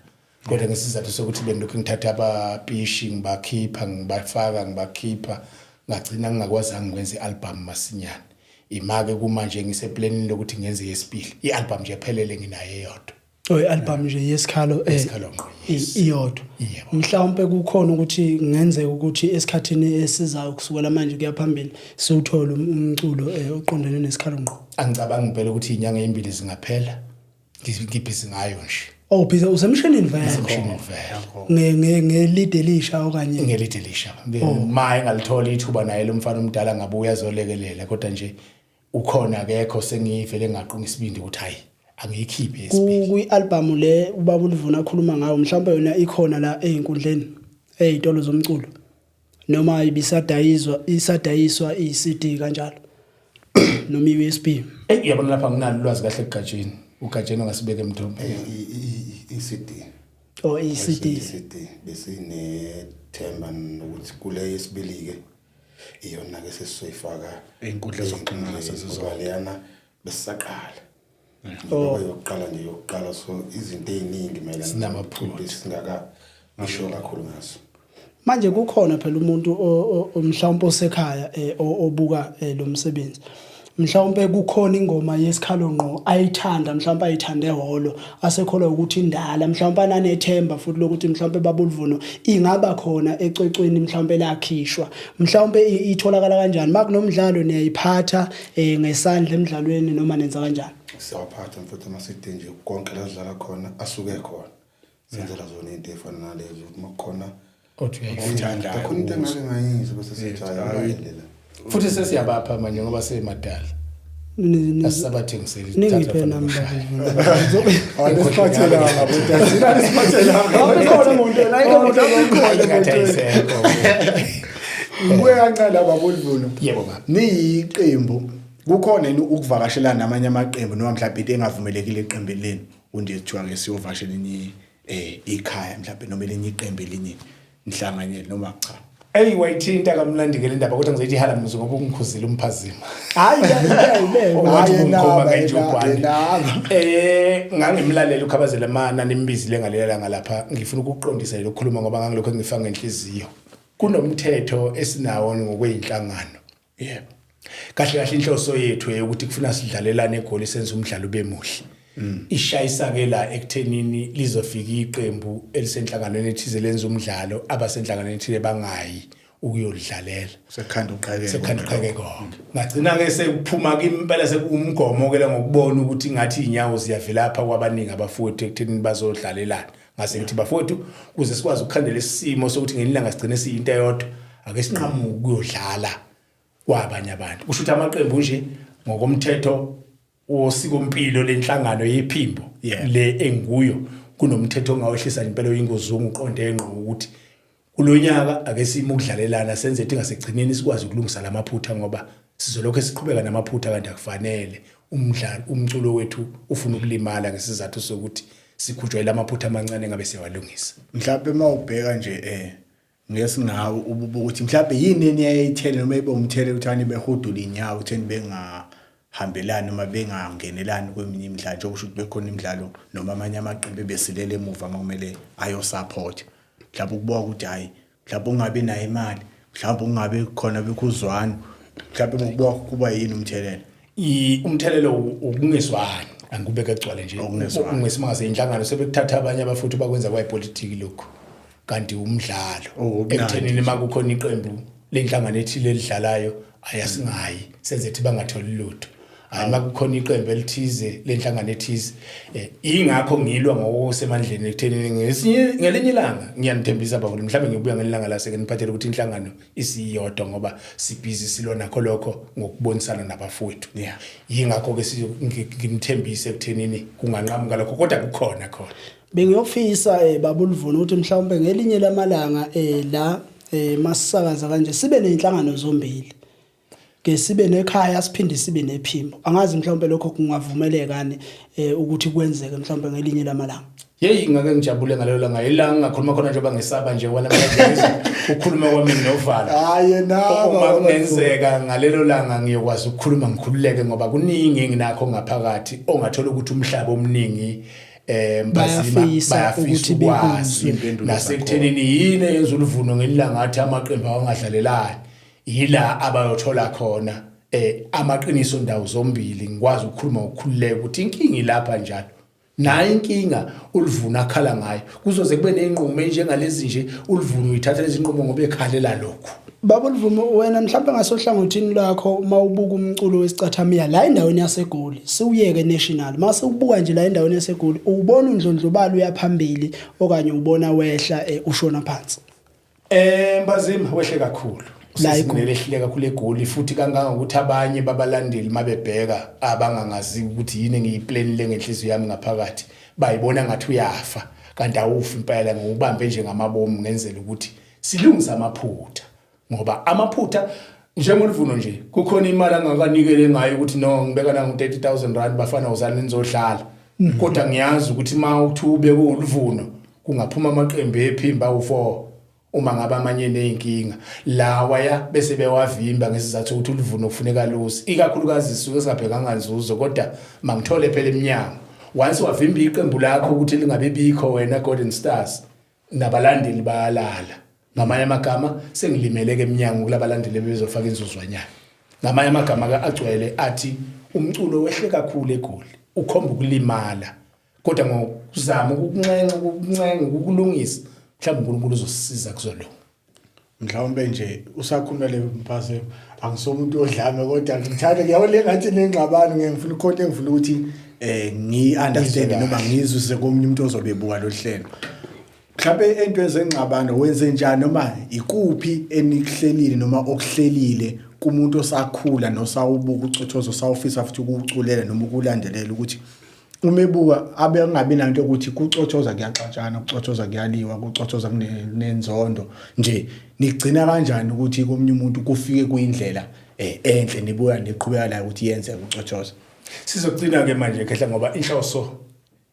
kodwa ngesizathu sokuthi bengilokhu ngithatha abapishi, ngibakhipha, ngibafaka, ngibakhipha, ngagcina ngingakwazanga ukwenza i-album masinyane. Imake kumanje ngiseplanini lokuthi ngenze yesibili i-album nje ephelele, nginayo eyodwa. Oh, i-album nje yesikhalo Isikhalo ngqo, yes. iyodwa. Yebo. Mhlawumbe kukhona ukuthi kungenzeka ukuthi esikhathini esizayo kusukela manje kuya phambili siwuthole umculo oqondene nesikhalo ngqo? Angicabangi impela ukuthi inyanga ezimbili zingaphela, ngibhizi ngayo nje. Oh, busy usemshinini vele. Emshinini vele. Ngelide elisha okanye? Ngelide elisha. Ma engalithola ithuba naye lo mfana omdala ngabuya azolekelela, kodwa nje ukhona akekho, sengivele ngaqunga isibindi ukuthi hayi, angiyikhiphe yesibili. Kwi-album le ubaba uLivuna akhuluma ngayo, mhlawumbe yona ikhona la ey'nkundleni, ey'tolo zomculo, noma ibisadayizwa, isadayiswa i-CD kanjalo, noma i-USB? Eyi, uyabona lapha nginalo ulwazi kahle kugatsheni, ugatsheni ongasibeka emthombo. I-CD. Oh, i-CD. I-CD besinethemba nokuthi kule yesibili-ke iyona-ke sesizoyifaka Ey'nkundla zokuxhumana sezizonke. Ngoba leyana besisaqala. Ngoba yokuqala nje, yokuqala, so izinto ey'ningi mayelana Sinamaphutha. nomculo besingaka ngisho kakhulu ngazo. Manje kukhona phela umuntu mhlawumbe osekhaya obuka lo msebenzi, mhlawumbe kukhona ingoma yesikhalo ngqo ayithanda, mhlawumbe ayithande ehholo, asekholwa ukuthi indala, mhlawumbe ananethemba futhi lokuthi mhlawumbe babuluvuno ingaba khona ecwecweni mhlawumbe lakhishwa, mhlawumbe itholakala kanjani? Makunomdlalo niyayiphatha ngesandla emdlalweni noma nenza kanjani? Siyawaphatha mfethu ama-CD nje, konke la sidlala khona asuke khona, senzela zona into ey'fana nalezo ukuthi uma kukhona Othi uyayifuna. Oyithandayo. Khona into engake ngayizwa bese sithi hayi, ayilalele la. Futhi sesiyabapha manje ngoba semadala. Asisabathengiseli. Ningiphe nami, babuluvuno. Anisiphathelanga kodwa thina, anisiphathelanga. Ayikhona muntu, ayikho muntu. Ngathi ayisekho. Ngibuye kancane la babuluvuno. Yebo baba. Niyiqembu, kukhona yini ukuvakashelana namanye amaqembu noma mhlawumbe into engavumelekile eqembini lenu? undethiwa ke siyovashela enye ikhaya mhlawumbe noma elinye iqembu elinye nihlanganyele noma cha? Eyi, wayithinta kamnandi ke le ndaba, kodwa ngizoyithi ihala muzwe ngoba ungikhuzile umphazima. Hayi, iyayibeka. Ungathi Hayi, ungikhomba yenaba, ngenjubhwane. yenaba. Ngangimlalela uKhabazela mana nimbizile ngalela langa lapha. Ngifuna ukuqondisa lo kukhuluma ngoba ngangilokho ngifaka ngenhliziyo. Kunomthetho esinawo ngokweyinhlangano. Kahle kahle inhloso yethu eyokuthi kufuna sidlalelane egoli, senze umdlalo ube muhle. Ishayisa ke la ekuthenini lizofika iqembu elisenhlanganweni ethize lenza umdlalo, abasenhlanganweni ethile bangayi ukuyolidlalela. Sekhanda uqhekeko. Sekhanda uqhekeko. Ngagcina ke sekuphuma ke impela sekuwumgomo ke la, ngokubona ukuthi ngathi inyawo ziyavelapha kwabaningi abafowethu ekuthenini bazodlalelana. Ngase ngithi, bafowethu, kuze sikwazi ukukhandela isimo sokuthi ngelinye ilanga sigcine siyinto eyodwa, ake sinqamuke ukuyodlala kwabanye abantu. Kusho ukuthi amaqembu nje ngokomthetho wosikompilo lenhlangano yephimbo le enguyo, kunomthetho ongawehlisa impela oyingozungu uqonde ngqo ukuthi kulonyaka ake sime ukudlalelana, senze ukuthi ngasekugcineni sikwazi ukulungisa lamaphutha, ngoba sizolokhu siqhubeka namaphutha kanti akufanele. Umdlalo, umculo wethu ufuna ukulimala ngesizathu sokuthi sikhutshwa lamaphutha amancane ngabe siyawalungisa. Mhlawumbe mawubheka nje ngesingawe ububuka ukuthi mhlawumbe yini eniyayithele noma ibe umthelelo ukuthi ani behudula inyawo utheni bengahambelani noma bengangenelani kweminye imidlalo, njengoba usho ukuthi bekhona imidlalo noma amanye amaqembu ebesilele emuva uma kumele ayo-support, mhlawumbe ukubuka ukuthi hhayi, mhlawumbe ungabi nayo imali, mhlawumbe ungabi khona bekhuzwano, mhlawumbe ngokubuka kuba yini umthelela? Umthelelo ukungezwani, angikubeke egcwale nje. Ukungezwani. Ngesimanga seyinhlangano sebekuthatha abanye abafuthi bakwenza kwayipolitiki lokhu, kanti umdlalo. Oh, ubunandi. Ekuthenini uma kukhona iqembu lenhlangano ethile elidlalayo, ayasingayi, senze ukuthi bangatholi lutho. Hayi, uma kukhona iqembu elithize lenhlangano ethize, ingakho ngilwa ngokusemandleni ekuthenini ngesinye ngelinye ilanga, ngiyanithembisa bafowethu, mhlawumbe ngibuya ngelanga la seke niphathele ukuthi inhlangano isiyodwa, ngoba sibhizi silwa nakho lokho ngokubonisana nabafowethu. Yingakho ke ngimthembise ekuthenini kunganqamuka lokho, kodwa kukhona khona. Bengiyofisa baba uLuvuno ukuthi mhlawumbe ngelinye lamalanga la masisakaza kanje sibe nezinhlangano zombili, ke sibe nekhaya siphinde sibe nephimbo. Angazi mhlawumbe lokho kungavumelekani ukuthi kwenzeke mhlawumbe ngelinye lamalanga. Yeyi, ngake ngijabule ngalelo langa, ilanga ngingakhuluma khona njengoba ngisaba nje wena namhlanje ukukhuluma kwami novalo. Hayi, yenaba, Uma baba. kungenzeka ngalelo langa ngiyokwazi ukukhuluma ngikhululeke, ngoba kuningi enginakho ngaphakathi ongathola ukuthi umhlaba omningi Mphazima Bayafisa bayafisa ukuthi ukwazi bekuzwe. Impendulo. Nasekuthenini yini eyenza uluvuno ngelanga athi amaqembu awangadlalelani, yila abayothola khona amaqiniso ndawo zombili, ngikwazi ukukhuluma ngokukhululeka ukuthi inkinga ilapha njalo. Nayo inkinga ulivuna akhala ngayo, kuzoze kube nezinqumo enjengalezi nje, ulivuna uyithatha lezi nqumo ngoba ekhalela lokhu. Baba uLuvumo, wena mhlawumbe ngasohlangothini lwakho, uma ubuka umculo wesicathamiya la endaweni yaseGoli, siwuyeke national, mase ubuka nje la endaweni yaseGoli, ubona undlondlobalo uyaphambili okanye ubona wehla, ushona phansi? Mbazima, wehle kakhulu. La Usezingeni eGoli. elehlile kakhulu eGoli, futhi kangangokuthi abanye babalandeli mabebheka abangangazi ukuthi yini engiyiplanile ngenhliziyo yami ngaphakathi, bayibona ngathi uyafa, kanti awufi impela, ngokubambe nje ngamabomu ngenzela ukuthi silungise amaphutha, ngoba amaphutha njengoluvuno nje kukhona imali angakanikele ngayo ukuthi no, ngibeka nangu 30000 rand, bafana, uzani nizodlala, kodwa ngiyazi ukuthi ma uthi ubeke uluvuno kungaphuma amaqembu ephimba awu4, uma ngabe amanye nezinkinga lawa ya bese bewavimba ngesizathu ukuthi uluvuno kufuneka lusi, ikakhulukazi sisuke singabhekanga nzuzo, kodwa mangithole phela eminyango. Once wavimba iqembu lakho ukuthi lingabe bikho wena Golden Stars, nabalandeli bayalala. Ngamanye amagama sengilimele ke eminyango kulabalandeli bezofaka inzuzwanyana. Ngamanye amagama ke agcwele athi umculo wehle kakhulu eGoli, ukhomba ukulimala, kodwa ngokuzama ukukunxenxa, ukukuncenga, ukukulungisa, mhlawumbe uNkulunkulu uzosisiza, kuzolunga. Mhlawumbe nje usakhuluma le mpase, angisomuntu odlame, kodwa ngithanda ngiyabona le ngathi nengxabano, ngeke ngifuna ukhonto engifuna ukuthi ngi-understand Ngizwe noma kahle. ngizwise komunye umuntu ozobe ebuka lo hlelo. Mhlawumbe into ezengxabano wenze njani noma ikuphi enikuhlelile noma okuhlelile kumuntu osakhula nosawubuka ucothozo, osawufisa futhi ukuwuculela noma ukulandelela, ukuthi uma ebuka abe angabi nanto ukuthi kucothoza kuyaxatshana, kucothoza kuyaliwa, kucothoza kunenzondo nje? Nigcina kanjani ukuthi komunye umuntu kufike kuyindlela enhle, nibuya niqhubeka la ukuthi yenzeke ucothoza? Sizogcina ke manje khehla, ngoba inhloso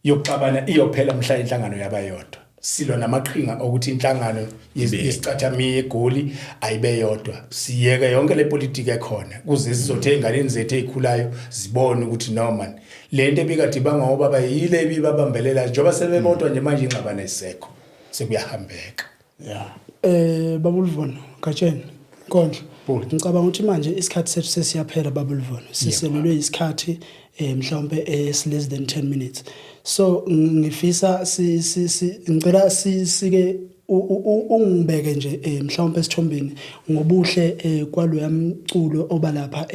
Yokuxabana iyophela mhla inhlangano yabayodwa. Silwa namaqhinga okuthi inhlangano yesicathamiya eGoli ayibe yodwa, siyeke yonke le politiki ekhona, kuze sizothe ey'nganeni zethu ey'khulayo zibone ukuthi no man, le nto ebikade ibangwa obaba yile ebibabambelela. Njengoba sebebodwa nje manje, ingxabano ayisekho, sekuyahambeka. Yeah. Babulvono Gatsheni Nkondlo, ngicabanga ukuthi manje isikhathi sethu sesiyaphela, Babulvono. Siselelwe isikhathi mhlawumbe es less than 10 minutes, so ngifisa si si ngicela sike ungibeke nje mhlawumbe esithombeni ngobuhle kwaloya mculo obalapha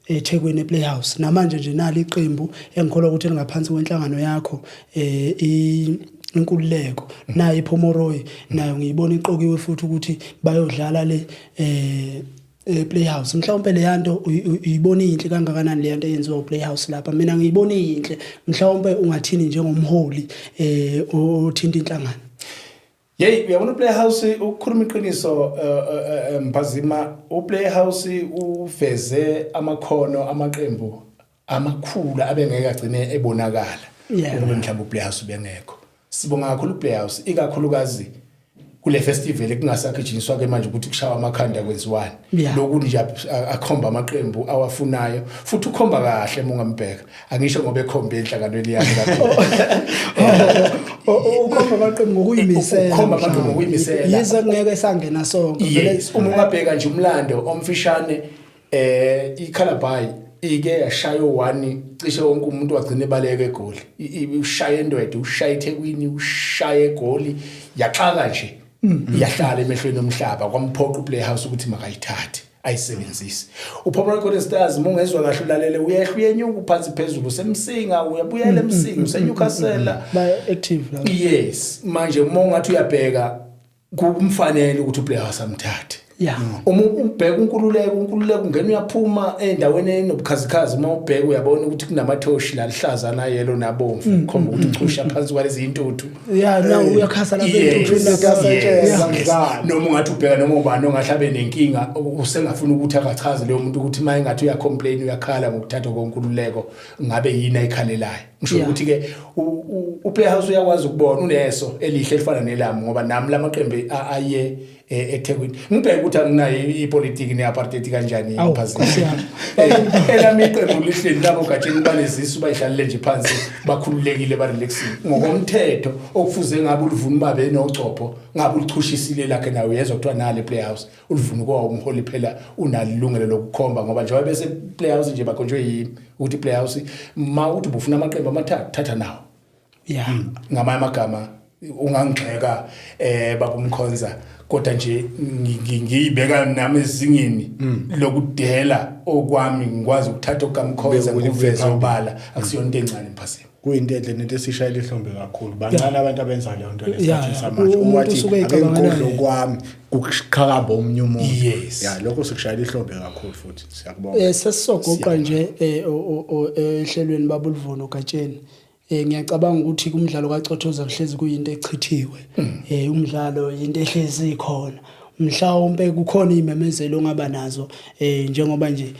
eThekwini ePlayhouse. Namanje nje nali iqembu engikholwa ukuthi lingaphansi kwenhlangano yakho, inkululeko, nayo iPomoroy, nayo ngiyibona iqokiwe futhi ukuthi bayodlala le Playhouse. Mhlawumbe le yanto uyibona inhle kangakanani, le yanto eyenziwa uPlayhouse lapha? Mina ngiyibona inhle. Mhlawumbe ungathini njengomholi othinta inhlangano? Hey, uyabona uPlayhouse, ukukhuluma iqiniso, Mphazima, uPlayhouse uveze amakhono amaqembu amakhulu abengeke agcine ebonakala ukube mhlawumbe uPlayhouse bengekho. Sibonga kakhulu uPlayhouse, ikakhulukazi kule festival kungasagijinyiswa ke manje ukuthi kushawa amakhanda kwenziwani. Lokhu nje akhomba amaqembu awafunayo, futhi ukhomba kahle uma ungambheka. Angisho ngoba ekhombe enhlanganweni yami kakhulu. Ukhomba amaqembu ngokuyimisela. Ukhomba amaqembu ngokuyimisela. Yize kungeke sangena sonke. Yes, uma ungabheka nje umlando omfishane, iCalabar ike yashaya u1, cishe wonke umuntu wagcina ebaleka eGoli. Ushaya eNdwedwe, ushaya eThekwini, ushaya eGoli, yaxaka nje, iyahlala emehlweni omhlaba. Kwamphoqa uPlayhouse ukuthi makayithathe ayisebenzise. UPomeroy Golden Stars, uma ungezwa kahle ulalele, uyehla uyenyuka, uphansi phezulu, usemsinga, uyabuyela emsinga, useNewcastle. Ba active la. Yes, manje uma ungathi uyabheka, kumfanele ukuthi uPlayhouse amthathe. Uma ubheka unkululeko, unkululeko ungena uyaphuma endaweni enobukhazikhazi. Uma ubheka uyabona ukuthi kunamathoshi la lihlaza nayelo nabomvu, khomba ukuthi uchusha phansi kwalezi intuthu. Yeah, no, uyakhasa lapha entuthwini lapha. Yes. Noma ungathi ubheka noma ubani ongahle abe nenkinga, usengafuna ukuthi akachaze leyo muntu ukuthi uma engathi uyacomplain, uyakhala ngokuthathwa konkululeko, ngabe yini ayikhalelayo. Ngisho ukuthi ke uPlayhouse uyakwazi ukubona, uneso elihle elifana nelami, ngoba nami lamaqembu aye eThekwini ngibheke ukuthi anginayo ipolitiki neapartheid kanjani. Awu, Mphazima. Nkosi yami. Elami iqembu lihleli labo gatsheni, banezisu, bayihlalele nje phansi, bakhululekile, barelaxile. Ngokomthetho okufuze ngabe ulivuna babe nocopho, ngabe ulichushisile lakhe nawe, uyezwa kuthiwa nale Playhouse ulivuna kwa umholi phela unalo ilungelo lokukhomba, ngoba njengoba bese Playhouse nje bakhonjwe yimi ukuthi Playhouse ma uthi ubufuna amaqembu amathathu, thatha nawo. Ngamanye amagama ungangigxeka baba umkhonza, kodwa nje ngiyibeka nami ezingeni lokudela okwami, ngikwazi ukuthatha okukamkhonza ngikuveze obala. Akusiyona into encane, Mphazima. Kuyinto enhle nento esishayela ihlombe kakhulu. Bancane abantu abenza leyo nto lesikhathini samanje. Umuntu Owathi usuke ake eyicabangela ngigodle yena. okwami kuqhakamba omunye umuntu. Yes. Ya, lokho sikushayela ihlombe kakhulu futhi siyakubonga. Sesisogoqa nje ehlelweni, Babuluvono Gatsheni. Ngiyacabanga ukuthi kumdlalo kaCothoza kuhlezi kuyinto echithiwe. Umdlalo into ehlezi ikhona. Mhlawumbe kukhona izimemezelo ongaba nazo, njengoba nje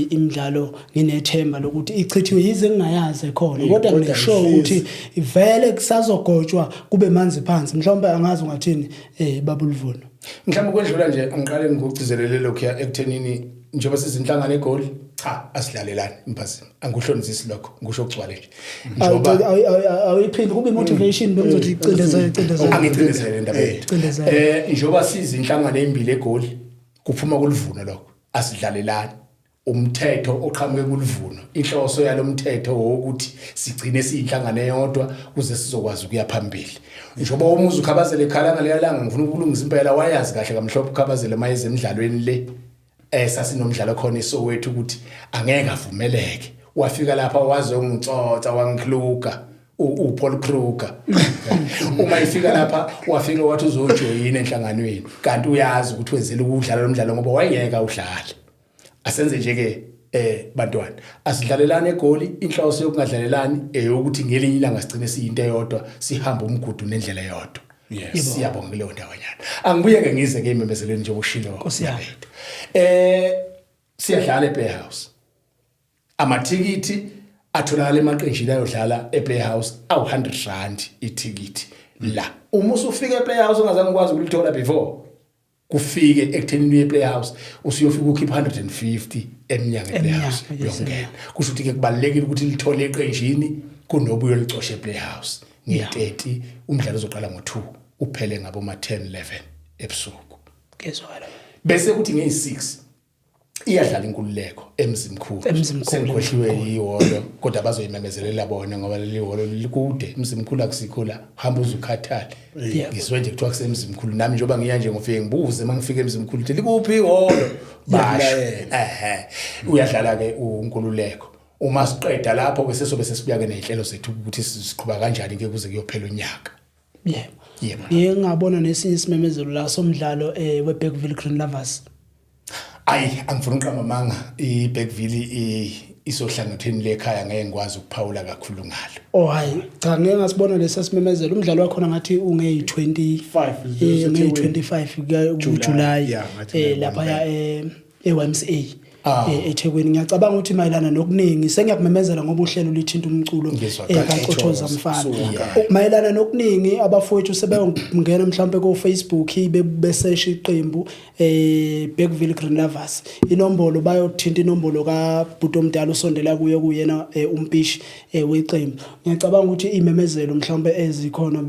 imidlalo nginethemba lokuthi ichithiwe, yize ngingayazi ekhona, kodwa kodwa nginesure ihlezi. ukuthi vele kusazogotshwa kube manzi phansi. Mhlawumbe angazi ungathini, Babuluvono. Mhlawumbe kwendlula nje, angiqale ngikugcizelele lokhu ekuthenini njengoba sizinhlangano eGoli, cha, asidlalelani, Mphazima. Angikuhlonizisi lokho, ngisho okugcwale nje njengoba Awuyiphindi kube motivation, bengizothi icindezele, icindezele. Angicindezele indaba yethu. Cindezele. Njengoba sizinhlangano ezimbili eGoli, kuphuma kuluvuno lokho, asidlalelani. Umthetho oqhamuke kuluvuno, inhloso yalomthetho wokuthi sigcine siyinhlangano eyodwa kuze sizokwazi ukuya phambili. Njengoba umuzi ukhabazele ekhala ngaleya langa, ngifuna ukulungisa impela, wayazi kahle kamhlophe ukhabazele mayeze emidlalweni le sasinomdlalo khona eSoweto ukuthi angeke avumeleke. Wafika lapha waze ungitsotsa, wangikluka uPaul Kruger. Uma ifika lapha wafika wathi uzojoyina enhlanganweni, kanti uyazi ukuthi wenzela ukudlala lo mdlalo ngoba wayengeke awudlale. Asenze nje ke, bantwana, asidlalelani eGoli. Inhloso yokungadlalelani eyokuthi ngelinye ilanga sigcine siyinto eyodwa, sihamba umgudu nendlela eyodwa. Siyabonga kuleyo ndawanyana. Angibuye ke ngize ke imemezelweni nje ushilo. Nkosi yami. Siyadlala ePlayhouse, amathikithi Atholakala emaqenjini ayodlala ePlayhouse awu 100 rand ithikithi la. Uma usufika ePlayhouse ungazange ukwazi ukulithola before, kufike ekuthenini uye ePlayhouse, usuyofika ukhipha 150 emnyango ePlayhouse. Emnyango, yes. Uyongena. Kusho ukuthi ke kubalekile ukuthi lithole eqenjini kunoba uyolicosha ePlayhouse. Nge-30 umdlalo uzoqala ngo-2, uphele ngabo ma 10 11 ebusuku. Kezwakala. Bese kuthi ngeyi-6 iyadlala Inkululeko eMzimkhulu. EMzimkhulu. Sengikhohliwe ihholo, kodwa bazoyimemezelela bona ngoba leli hholo likude. EMzimkhulu akusikho la, hamba uze ukhathale. Ngizwe nje kuthiwa kuseMzimkhulu. Nami njengoba ngiya nje, ngifike ngibuze uma ngifika eMzimkhulu ukuthi likuphi ihholo, basho. Ehe, uyadlala ke uNkululeko. Uma siqeda lapho ke, sesobe sesibuya ke nezinhlelo zethu ukuthi siqhuba kanjani ke kuze kuyophela unyaka. Yebo. Yebo. Ngiye ngabona nesinye isimemezelo la somdlalo weBergville Green Lovers. Ayi, angifuni uqamba amanga, iBergville isohlangothini lekhaya, ngeke ngikwazi ukuphawula kakhulu ngalo. Oh hayi cha, ngeke ngasibona lesi simemezelo. Umdlalo wakhona ngathi ungeyi-20 Five, ngeyi-25 July. kuJuly. Yeah, ngathi Lapha ya e-YMCA eThekwini. Ngiyacabanga ukuthi mayelana nokuningi sengiyakumemezela ngoba uhlelo lithinta umculo Ngizwa kahle. kaCothoza mfana. Yeah. Mayelana nokuningi, abafowethu sebeyongena mhlawumbe ko Facebook besesha iqembu Bergville Green Lovers, inombolo bayothinta inombolo kaBhuti omdala usondela kuye, kuyena umpishi weqembu. Ngiyacabanga ukuthi imemezelo mhlawumbe ezikhona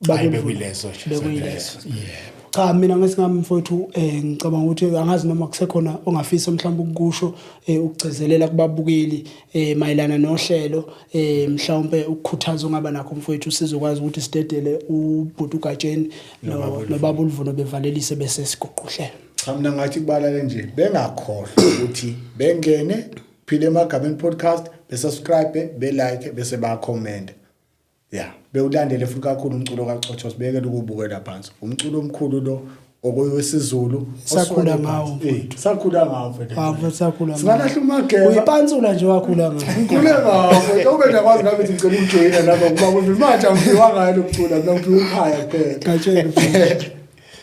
Hayi, bekuyilezo nje. Bekuyilezo. Yebo. Cha, mina ngesingami mfowethu, ngicabanga ukuthi angazi noma kusekhona ongafisa mhlawumbe ukusho, ukugcizelela kubabukeli mayelana nohlelo, mhlawumbe ukukhuthaza ongaba nakho mfowethu, sizokwazi ukuthi sidedele ubhuti uGatsheni nobaba uLuvuno bevalelise bese siguqa uhlelo. Cha, mina ngathi kubalale nje bengakhohlwa ukuthi bengene Phile Emagameni Podcast, besubscribe, belike, bese bayakhomenta. Ya, bewulandele futhi kakhulu umculo kaCotho, sibekele ukubukela phansi umculo omkhulu lo okuyisiZulu. Sakhula ngawo. Sakhula ngawo mfethu. Ah mfethu, sakhula ngawo. Singalahla umageba. Uyipansula nje, wakhula ngawo. Ngikhule ngawo mfethu, ube ndakwazi nami ukuthi ngicela ukujoyina lapha kuba kuthi manje angiphiwanga ngayo lokucula mina, ngiphiwe ukhaya kuphela. Gatsheni mfethu.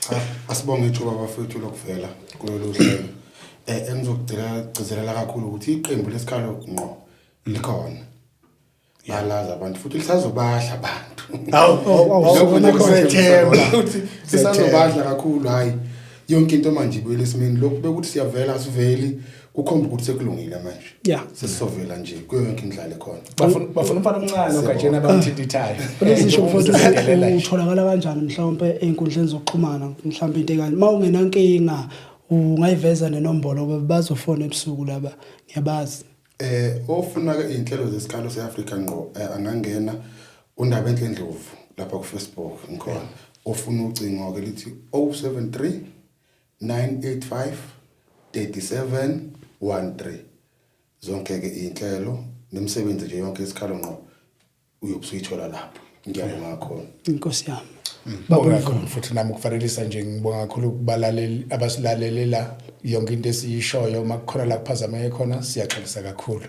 Cha, asibonge ithuba bafethu lokuvela kulolu hlelo. Engizokugcina gcizelela kakhulu ukuthi iqembu lesikhalo ngqo likhona. Balazi abantu futhi lisazobadla abantu. Hawu. Awu, Lokho nje Sethemba. ukuthi sisazobadla kakhulu. Hayi, yonke into manje ibuyele esimeni. Lokhu bekuthi siyavela, asiveli, kukhomba ukuthi sekulungile manje. Sesizovela nje kuyo yonke imidlalo ekhona. Bafuna umfana omncane oGatsheni abamthintithayo. Kulezisho mfowethu, Uzidelela nje. utholakala kanjani mhlawumbe ey'nkundleni zokuxhumana, mhlawumbe into ekanje uma ungenankinga ungayiveza nenombolo, bazofona ebusuku laba, ngiyabazi. Ofuna ke inhlelo zesikhalo seAfrika ngqo, angangena uNdaba Enhle Ndlovu lapha ku Facebook ngikhona. Ofuna ucingo ke lithi 073 985 3713. Zonke ke inhlelo nemisebenzi nje yonke isikhalo ngqo uyobe usuyithola lapho. Ngiyabonga kakhulu. Inkosi yami. Ngibonga kakhulu futhi nami ukufanelisa nje, ngibonga kakhulu kubalaleli abasilalela yonke into esiyishoyo. Uma kukhona la kuphazameke khona, siyaxolisa kakhulu,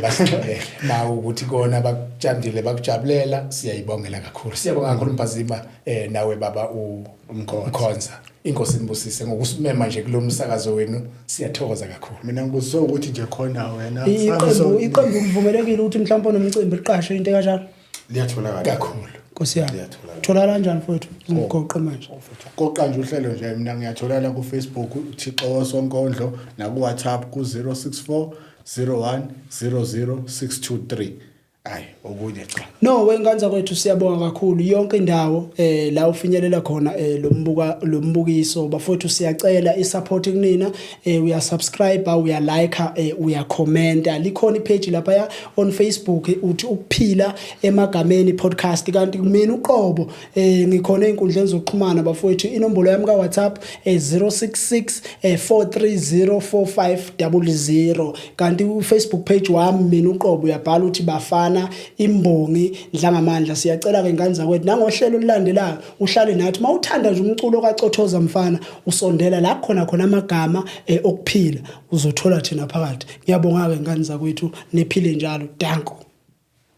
basixolele. Ma ukuthi kona bakuthandile, bakujabulela, siyayibongela kakhulu. Siyabonga kakhulu Mbazima, nawe baba Umkhonza. uMkhonza. Inkosi inibusise ngokusimema nje kulo msakazo wenu, siyathokoza kakhulu. Mina ngibuswe ukuthi nje khona wena. Iqembu kuvumelekile ukuthi mhlawumbe onomcimbi liqashe, into kanjalo? Liyatholakala. Kakhulu. Nkosi yami. Liyatholakala. Tholakala kanjani mfowethu? Ngigoqe manje. Qoqa nje uhlelo nje, mina ngiyatholakala ku-Facebook uThixo woSonkondlo, naku-WhatsApp ku-064 01 00 623. Hayi, okunye cha. No, wengane zakwethu, siyabonga kakhulu yonke indawo la ufinyelela khona lombuka lombukiso. Bafowethu, siyacela isupport kunina. Uya subscribe, uya like, uya commenta. Likhona ipage lapha ya on Facebook, uthi Ukuphila Emagameni Podcast. Kanti mina uqobo ngikhona einkundleni zokuxhumana bafowethu. Inombolo yami ka WhatsApp 066 4304500, kanti u Facebook page wami mina uqobo uyabhala uthi Bafana Imbongi Dlangamandla. Siyacela ke ngane zakwethu, nangohlelo olulandelayo uhlale nathi. Mawuthanda nje umculo kaCothoza mfana, usondela la khona khona amagama okuphila, uzothola thina phakathi. Ngiyabonga ke ngane zakwethu, niphile njalo. Danko.